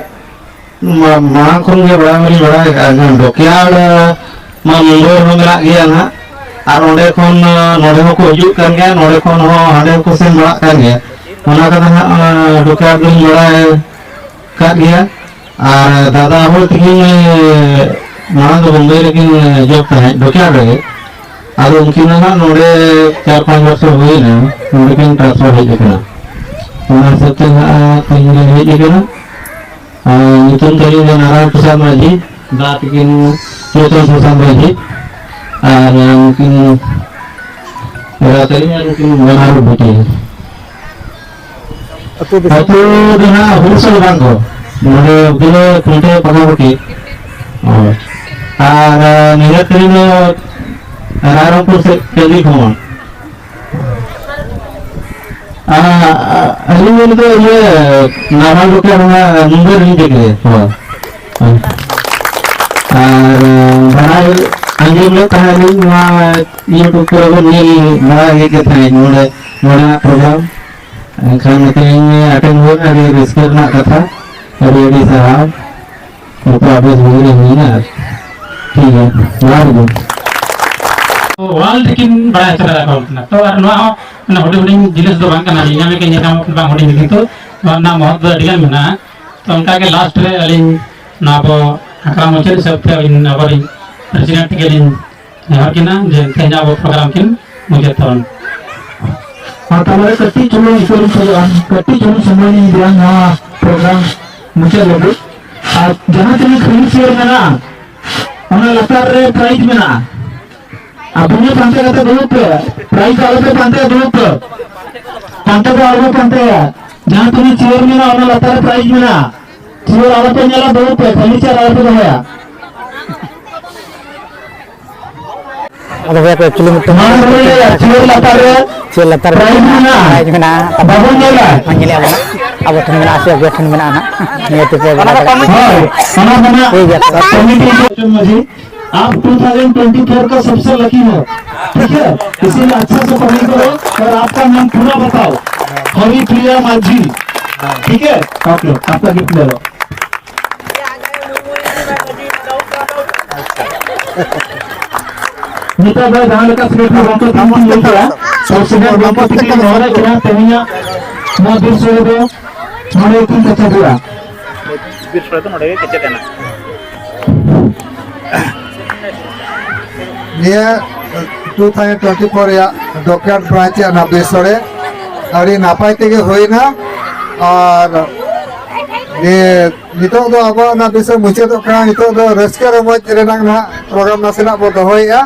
ᱢᱟ-, ᱢᱟᱲᱟᱝ ᱠᱷᱚᱱ ᱜᱮ ᱵᱟᱲᱟᱭ ᱢᱟᱞᱤᱧ ᱵᱟᱲᱟᱭ ᱟᱠᱟᱫᱼᱟ, ᱡᱟᱦᱟᱸ ᱰᱚᱠᱭᱟᱨᱰ ᱢᱟ ᱢᱩᱢᱵᱟᱭ ᱨᱮᱦᱚᱸ ᱢᱮᱱᱟᱜ ᱜᱮᱭᱟ ᱱᱟᱦᱟᱜ, ᱟᱨ ᱚᱸᱰᱮ ᱠᱷᱚᱱ, ᱱᱚᱰᱮ ᱦᱚᱸᱠᱚ ᱦᱤᱡᱩᱜ ᱠᱟᱱ ᱜᱮᱭᱟ, ᱱᱚᱰᱮ ᱠᱷᱚᱱ ᱦᱚᱸ ᱦᱟᱸᱰᱮ ᱦᱚᱸᱠᱚ ᱥᱮᱱ ᱵᱟᱲᱟᱜ ᱠᱟᱱ ᱜᱮᱭᱟ᱾ ᱚᱱᱟ ᱠᱚᱫᱚ ᱱᱟᱦᱟᱜ ᱰᱚᱠᱭᱟᱨᱰ ᱫᱚᱞᱤᱧ ᱵᱟᱲᱟᱭ ᱟᱠᱟᱫ ᱜᱮᱭᱟ᱾ ᱟᱨ ᱫᱟᱫᱟ ᱦᱚᱲ ᱛᱤᱠᱤᱱ ᱢᱟᱲᱟᱝ ᱫᱚ ᱵᱳᱢᱵᱟᱭ ᱨᱮᱠᱤᱱ ᱡᱚᱵ ᱛᱟᱦᱮᱸᱫ, ᱰᱚᱠᱭᱟᱨᱰ ᱨᱮᱜᱮ᱾ ᱟᱫᱚ ᱩᱱᱠᱤᱱ ᱫᱚ ᱱᱟᱦᱟᱜ ᱱᱚᱰᱮ ᱪᱟᱨ ᱯᱟᱸᱪ ᱵᱚᱪᱷᱚᱨ ᱦᱩᱭᱮᱱᱟ, ᱱᱚᱰᱮ ᱠᱤᱱ ᱴᱨᱟᱱᱥᱯᱷᱟᱨ ᱦᱮᱡ ᱟᱠᱟᱱᱟ᱾ ᱚᱱᱟ ᱦᱤᱥᱟᱹᱵ ᱛᱮ ᱱᱟᱦᱟᱜ ᱛᱮᱦᱮᱧ ᱞᱤᱧ ᱦᱮᱡ ᱟᱠᱟᱱᱟ᱾ ᱟᱨ ᱧᱩᱛᱩᱢ ᱛᱟᱹᱞᱤᱧ ᱫᱚ ᱱᱟᱨᱟᱭᱚᱱ ᱯᱨᱚᱥᱟᱫᱽ ᱢᱟᱹᱡᱷᱤ, ᱫᱟ ᱛᱟᱹᱠᱤᱱ ᱪᱳᱭᱛᱚᱱ ᱯᱨᱚᱥᱟᱫᱽ ᱢᱟᱹᱡᱷᱤ, ᱟᱨ ᱩᱱᱠᱤᱱ ᱮᱨᱟ ᱛᱟᱹᱞᱤᱧ ᱟᱨ ᱩᱱᱠᱤᱱ ᱵᱟᱱᱟᱨ ᱵᱤᱴᱤ᱾ ᱟᱹᱛᱩ ᱫᱤᱥᱚᱢ? ᱟᱹᱛᱩ ᱫᱚ ᱱᱟᱦᱟᱜ ᱦᱩᱲᱥᱟᱹᱞ ᱵᱟᱝ ᱠᱚ, ᱱᱚᱰᱮ ᱵᱤᱞᱟᱹ ᱠᱷᱩᱱᱴᱟᱹ ᱯᱟᱠᱟᱯᱟᱠᱤ᱾ ᱦᱳᱭ᱾ ᱟᱨ ᱱᱤᱭᱟᱹ ᱠᱷᱟᱹᱞᱤ ᱫᱚ ᱨᱟᱭᱨᱚᱝᱯᱩᱨ ᱥᱮᱫ ᱠᱟᱹᱞᱤ ᱠᱷᱚᱱ᱾ ᱟᱨ ᱟᱹᱞᱤᱧ ᱫᱚ ᱱᱤᱛᱚᱜ ᱤᱭᱟᱹ ᱱᱟᱨᱦᱟᱞ ᱨᱚᱠᱮᱴ ᱚᱱᱟ ᱢᱩᱢᱵᱟᱭ ᱨᱮᱞᱤᱧ ᱪᱟᱹᱠᱨᱤᱭᱟ᱾ ᱦᱳᱭ᱾ ᱟᱨ ᱵᱟᱲᱟᱭ ᱟᱸᱡᱚᱢ ᱞᱮᱫ ᱛᱟᱦᱮᱸ ᱞᱤᱧ ᱱᱚᱣᱟ YouTube ᱠᱚᱨᱮ ᱵᱚᱱ ᱧᱮᱞ ᱵᱟᱲᱟ ᱜᱮ ᱛᱟᱦᱮᱸᱫ ᱱᱚᱰᱮ, ᱱᱚᱰᱮᱱᱟᱜ ᱯᱨᱳᱜᱨᱟᱢ᱾ ᱮᱱᱠᱷᱟᱱ ᱱᱤᱛᱚᱜ ᱤᱧ ᱟᱴᱮᱱ ᱦᱩᱭ ᱮᱱᱟ, ᱟᱹᱰᱤ ᱨᱟᱹᱥᱠᱟᱹ ᱨᱮᱱᱟᱜ ᱠᱟᱛᱷᱟ, ᱟᱹᱰᱤ ᱟᱹᱰᱤ ᱥᱟᱨᱦᱟᱣ᱾ ᱱᱤᱛᱚᱜ ᱟᱵᱮᱥ ᱵᱩᱜᱤ ᱨᱮ ᱦᱩᱭᱱᱟ᱾ ᱴᱷᱤᱠ ᱜᱮᱭᱟ, ᱡᱚᱦᱟᱨ ᱜᱮ᱾ ᱣᱟᱨᱞᱰ ᱨᱮᱠᱤᱱ ᱵᱟᱲᱟᱭ ᱦᱚᱪᱚ ᱫᱟᱲᱮᱭᱟᱠᱚ ᱠᱟᱱᱟ᱾ ᱛᱚ ᱟᱨ ᱱᱚᱣᱟ ᱦᱚᱸ ᱢᱟᱱᱮ ᱦᱩᱰᱤᱧ ᱦᱩᱰᱤᱧ ᱡᱤᱱᱤᱥ ᱫᱚ ᱵᱟᱝ ᱠᱟᱱᱟ, ᱧᱮᱞ ᱧᱟᱢ ᱞᱮᱠᱟ ᱧᱮᱞ ᱧᱟᱢᱚᱜ ᱠᱟᱱᱟ, ᱵᱟᱝ ᱦᱩᱰᱤᱧ, ᱠᱤᱱᱛᱩ ᱱᱚᱣᱟ ᱨᱮᱱᱟᱜ ᱢᱚᱦᱚᱛ ᱫᱚ ᱟᱹᱰᱤ ᱜᱟᱱ ᱢᱮᱱᱟᱜᱼᱟ᱾ ᱛᱚ ᱚᱱᱠᱟ ᱜᱮ ᱞᱟᱥᱴ ᱨᱮ ᱟᱹᱞᱤᱧ ᱱᱚᱣᱟ ᱟᱵᱚ ᱟᱠᱷᱲᱟ ᱢᱩᱪᱟᱹᱫ ᱦᱤᱥᱟᱹᱵ ᱛᱮ ᱟᱹᱞᱤᱧ ᱟᱵᱚᱨᱤᱡ ᱯᱨᱮᱥᱤᱰᱮᱱᱴ ᱜᱮᱞᱤᱧ ᱱᱮᱦᱚᱨ ᱠᱤᱱᱟ ᱡᱮ ᱛᱮᱦᱮᱧ ᱟᱵᱚ ᱯᱨᱳᱜᱨᱟᱢ ᱠᱤᱱ ᱢᱩᱪᱟᱹᱫ ᱛᱟᱵᱚᱱ᱾ ᱟᱨ ᱛᱟᱞᱟᱨᱮ ᱠᱟᱹᱴᱤᱡ ᱪᱩᱞᱩᱝ ᱤᱠᱟᱹ ᱞᱤᱧ ᱠᱷᱚᱡᱚᱜᱼᱟ, ᱠᱟᱹᱴᱤᱡ ᱪᱩᱞᱩᱝ ᱥᱚᱢᱚᱭ ᱞᱤᱧ ᱤᱫᱤᱭᱟ ᱱᱚᱣᱟ ᱯᱨᱳᱜᱨᱟᱢ ᱢᱩᱪᱟᱹᱫ ᱞᱟᱹᱜᱤᱫ᱾ ᱟᱨ ᱡᱟᱦᱟᱸ ᱛᱤᱱᱟᱹᱜ ᱠᱷᱟᱹᱞᱤ ᱪᱮᱭᱟᱨ ᱢᱮᱱᱟᱜᱼᱟ, ᱚᱱᱟ ᱞᱟᱛᱟᱨ ᱨᱮ ᱯᱨᱟᱭᱤᱡᱽ ᱢᱮᱱᱟᱜᱼᱟ᱾ ᱟᱯᱮ ᱜᱮ ᱯᱟᱱᱛᱮ ᱠᱟᱛᱮ ᱫᱩᱲᱩᱵ ᱯᱮ, ᱯᱨᱟᱭᱤᱡᱽ ᱫᱚ ᱟᱞᱚᱯᱮ ᱯᱟᱱᱛᱮᱭᱟ, ᱫᱩᱲᱩᱵ ᱯᱮ᱾ ᱯᱟᱱᱛᱮ ᱫᱚ ᱟᱞᱚᱯᱮ ᱯᱟᱱᱛᱮᱭᱟ᱾ ᱡᱟᱦᱟᱸ ᱛᱤᱱᱟᱹᱜ ᱪᱮᱭᱟᱨ ᱢᱮᱱᱟᱜᱼᱟ, ᱚᱱᱟ ᱞᱟᱛᱟᱨ ᱨᱮ ᱯᱨᱟᱭᱤᱡᱽ ᱢᱮᱱᱟᱜᱼᱟ᱾ ᱪᱮᱭᱟᱨ ᱟᱞᱚᱯᱮ ᱧᱮᱞᱟ, ᱫᱩᱲᱩᱵ ᱯᱮ, ᱠᱷᱟᱹᱞᱤ ᱪᱮᱭᱟᱨ ᱟᱞᱚᱯᱮ ᱫᱚᱦᱚᱭᱟ᱾ ᱟᱫᱚ ᱵᱚᱭᱦᱟ ᱠᱚ, actually ᱢᱤᱫᱴᱟᱝ ᱢᱟ ᱱᱚᱰᱮ ᱪᱮᱭᱟᱨ ᱞᱟᱛᱟᱨ ᱨᱮ ᱪᱮᱭᱟᱨ ᱞᱟᱛᱟᱨ ᱨᱮ ᱯᱨᱟᱭᱤᱡᱽ ᱢᱮᱱᱟᱜᱼᱟ᱾ ᱯᱨᱟᱭᱤᱡᱽ ᱢᱮᱱᱟᱜᱼᱟ᱾ ᱵᱟᱵᱚᱱ ᱧᱮᱞᱟ᱾ ᱵᱟᱝ ᱧᱮᱞᱮᱫᱼᱟ ᱵᱚᱱ᱾ ᱟᱵᱚ ᱴᱷᱮᱱ ᱢᱮᱱᱟᱜᱼᱟ ᱥᱮ ᱟᱵᱚ ᱴᱷᱮᱱ ᱢᱮᱱᱟᱜᱼᱟ ᱱᱟᱦᱟᱜ? ᱱᱤᱭᱟᱹ ᱛᱮᱯᱮ ᱵᱟᱲᱟᱭ ᱫᱟᱲᱮᱭᱟᱜᱼᱟ᱾ ᱦᱳᱭ, ᱚᱱᱟ ᱫᱚ ᱱᱟᱜ ᱴᱷᱤᱠ ᱜᱮᱭᱟ, ᱛᱚ᱾ ᱠᱚᱢᱤᱴᱤ ᱢᱟᱹᱡᱷᱤ, आप टू थाउजेंड ट्वेंटी फ़ोर का सबसे लकी हो, ठीक है? इसीलिए अच्छा से पढ़ाई करो और आपका नाम पूरा बताओ, हरि प्रिया माझी, ठीक है? आप लोग आपका गिफ्ट ले लो। ᱱᱤᱛᱚᱜ ᱫᱚ ᱡᱟᱦᱟᱸ ᱞᱮᱠᱟ ᱥᱮᱠᱨᱮᱴᱟᱨᱤ ᱜᱚᱢᱠᱮ ᱛᱤᱠᱤᱱ ᱠᱤᱱ ᱞᱟᱹᱭ ᱠᱮᱜᱼᱟ, ᱥᱚᱵ ᱥᱮᱠᱨᱮᱴᱟᱨᱤ ᱜᱚᱢᱠᱮ ᱛᱤᱠᱤᱱ ᱱᱚᱰᱮ ᱠᱤᱱ ᱛᱮᱦᱮᱧᱟᱜ ᱱᱚᱣᱟ ᱵᱤᱨ ᱥᱳᱲᱮ ᱫᱚ ᱱᱚᱰᱮ ᱠᱤᱱ ᱠᱮᱪᱮᱫᱚᱜᱼᱟ᱾ ᱵᱤᱨ ᱥᱳᱲᱮ ᱫᱚ ᱱᱚᱰᱮ ᱜᱮ ᱠᱮᱪᱮᱫ ᱮᱱᱟ᱾ ᱱᱤᱭᱟᱹ ᱴᱩ ᱛᱷᱟᱣᱡᱮᱱᱰ ᱴᱩᱭᱮᱱᱴᱤ ᱯᱷᱳᱨ ᱨᱮᱭᱟᱜ ᱰᱚᱠᱭᱟᱨᱰ ᱵᱨᱟᱧᱪ ᱨᱮᱭᱟᱜ ᱱᱚᱣᱟ ᱵᱤᱨ ᱥᱳᱲᱮ ᱟᱹᱰᱤ ᱱᱟᱯᱟᱭ ᱛᱮᱜᱮ ᱦᱩᱭᱱᱟ᱾ ᱟᱨ ᱱᱤᱭᱟᱹ ᱱᱤᱛᱚᱜ ᱫᱚ ᱟᱵᱚᱣᱟᱜ ᱚᱱᱟ ᱵᱤᱥᱚᱭ ᱢᱩᱪᱟᱹᱫᱚᱜ ᱠᱟᱱᱟ᱾ ᱱᱤᱛᱚᱜ ᱫᱚ ᱨᱟᱹᱥᱠᱟᱹ ᱨᱚᱢᱚᱡᱽ ᱨᱮᱱᱟᱜ ᱱᱟᱦᱟᱜ ᱯᱨᱳᱜᱨᱟᱢ ᱱᱟᱥᱮᱱᱟᱜ ᱵᱚ ᱫᱚᱦᱚᱭᱮᱫᱼᱟ᱾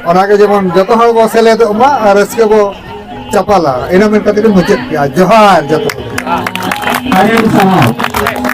ᱚᱱᱟᱜᱮ ᱡᱮᱢᱚᱱ ᱡᱚᱛᱚ ᱦᱚᱲ ᱵᱚ ᱥᱮᱞᱮᱫᱚᱜ ᱢᱟ ᱟᱨ ᱨᱟᱹᱥᱠᱟᱹ ᱵᱚ ᱪᱟᱯᱟᱞᱟ, ᱤᱱᱟᱹ ᱢᱮᱱ ᱠᱟᱛᱮ ᱜᱮ ᱢᱩᱪᱟᱹᱫ ᱠᱮᱜᱼᱟ᱾ ᱡᱚᱦᱟᱨ ᱡᱚᱛᱚ ᱠᱚᱜᱮ᱾ ᱟᱹᱰᱤ ᱟᱹᱰᱤ ᱥᱟᱨᱦᱟᱣ᱾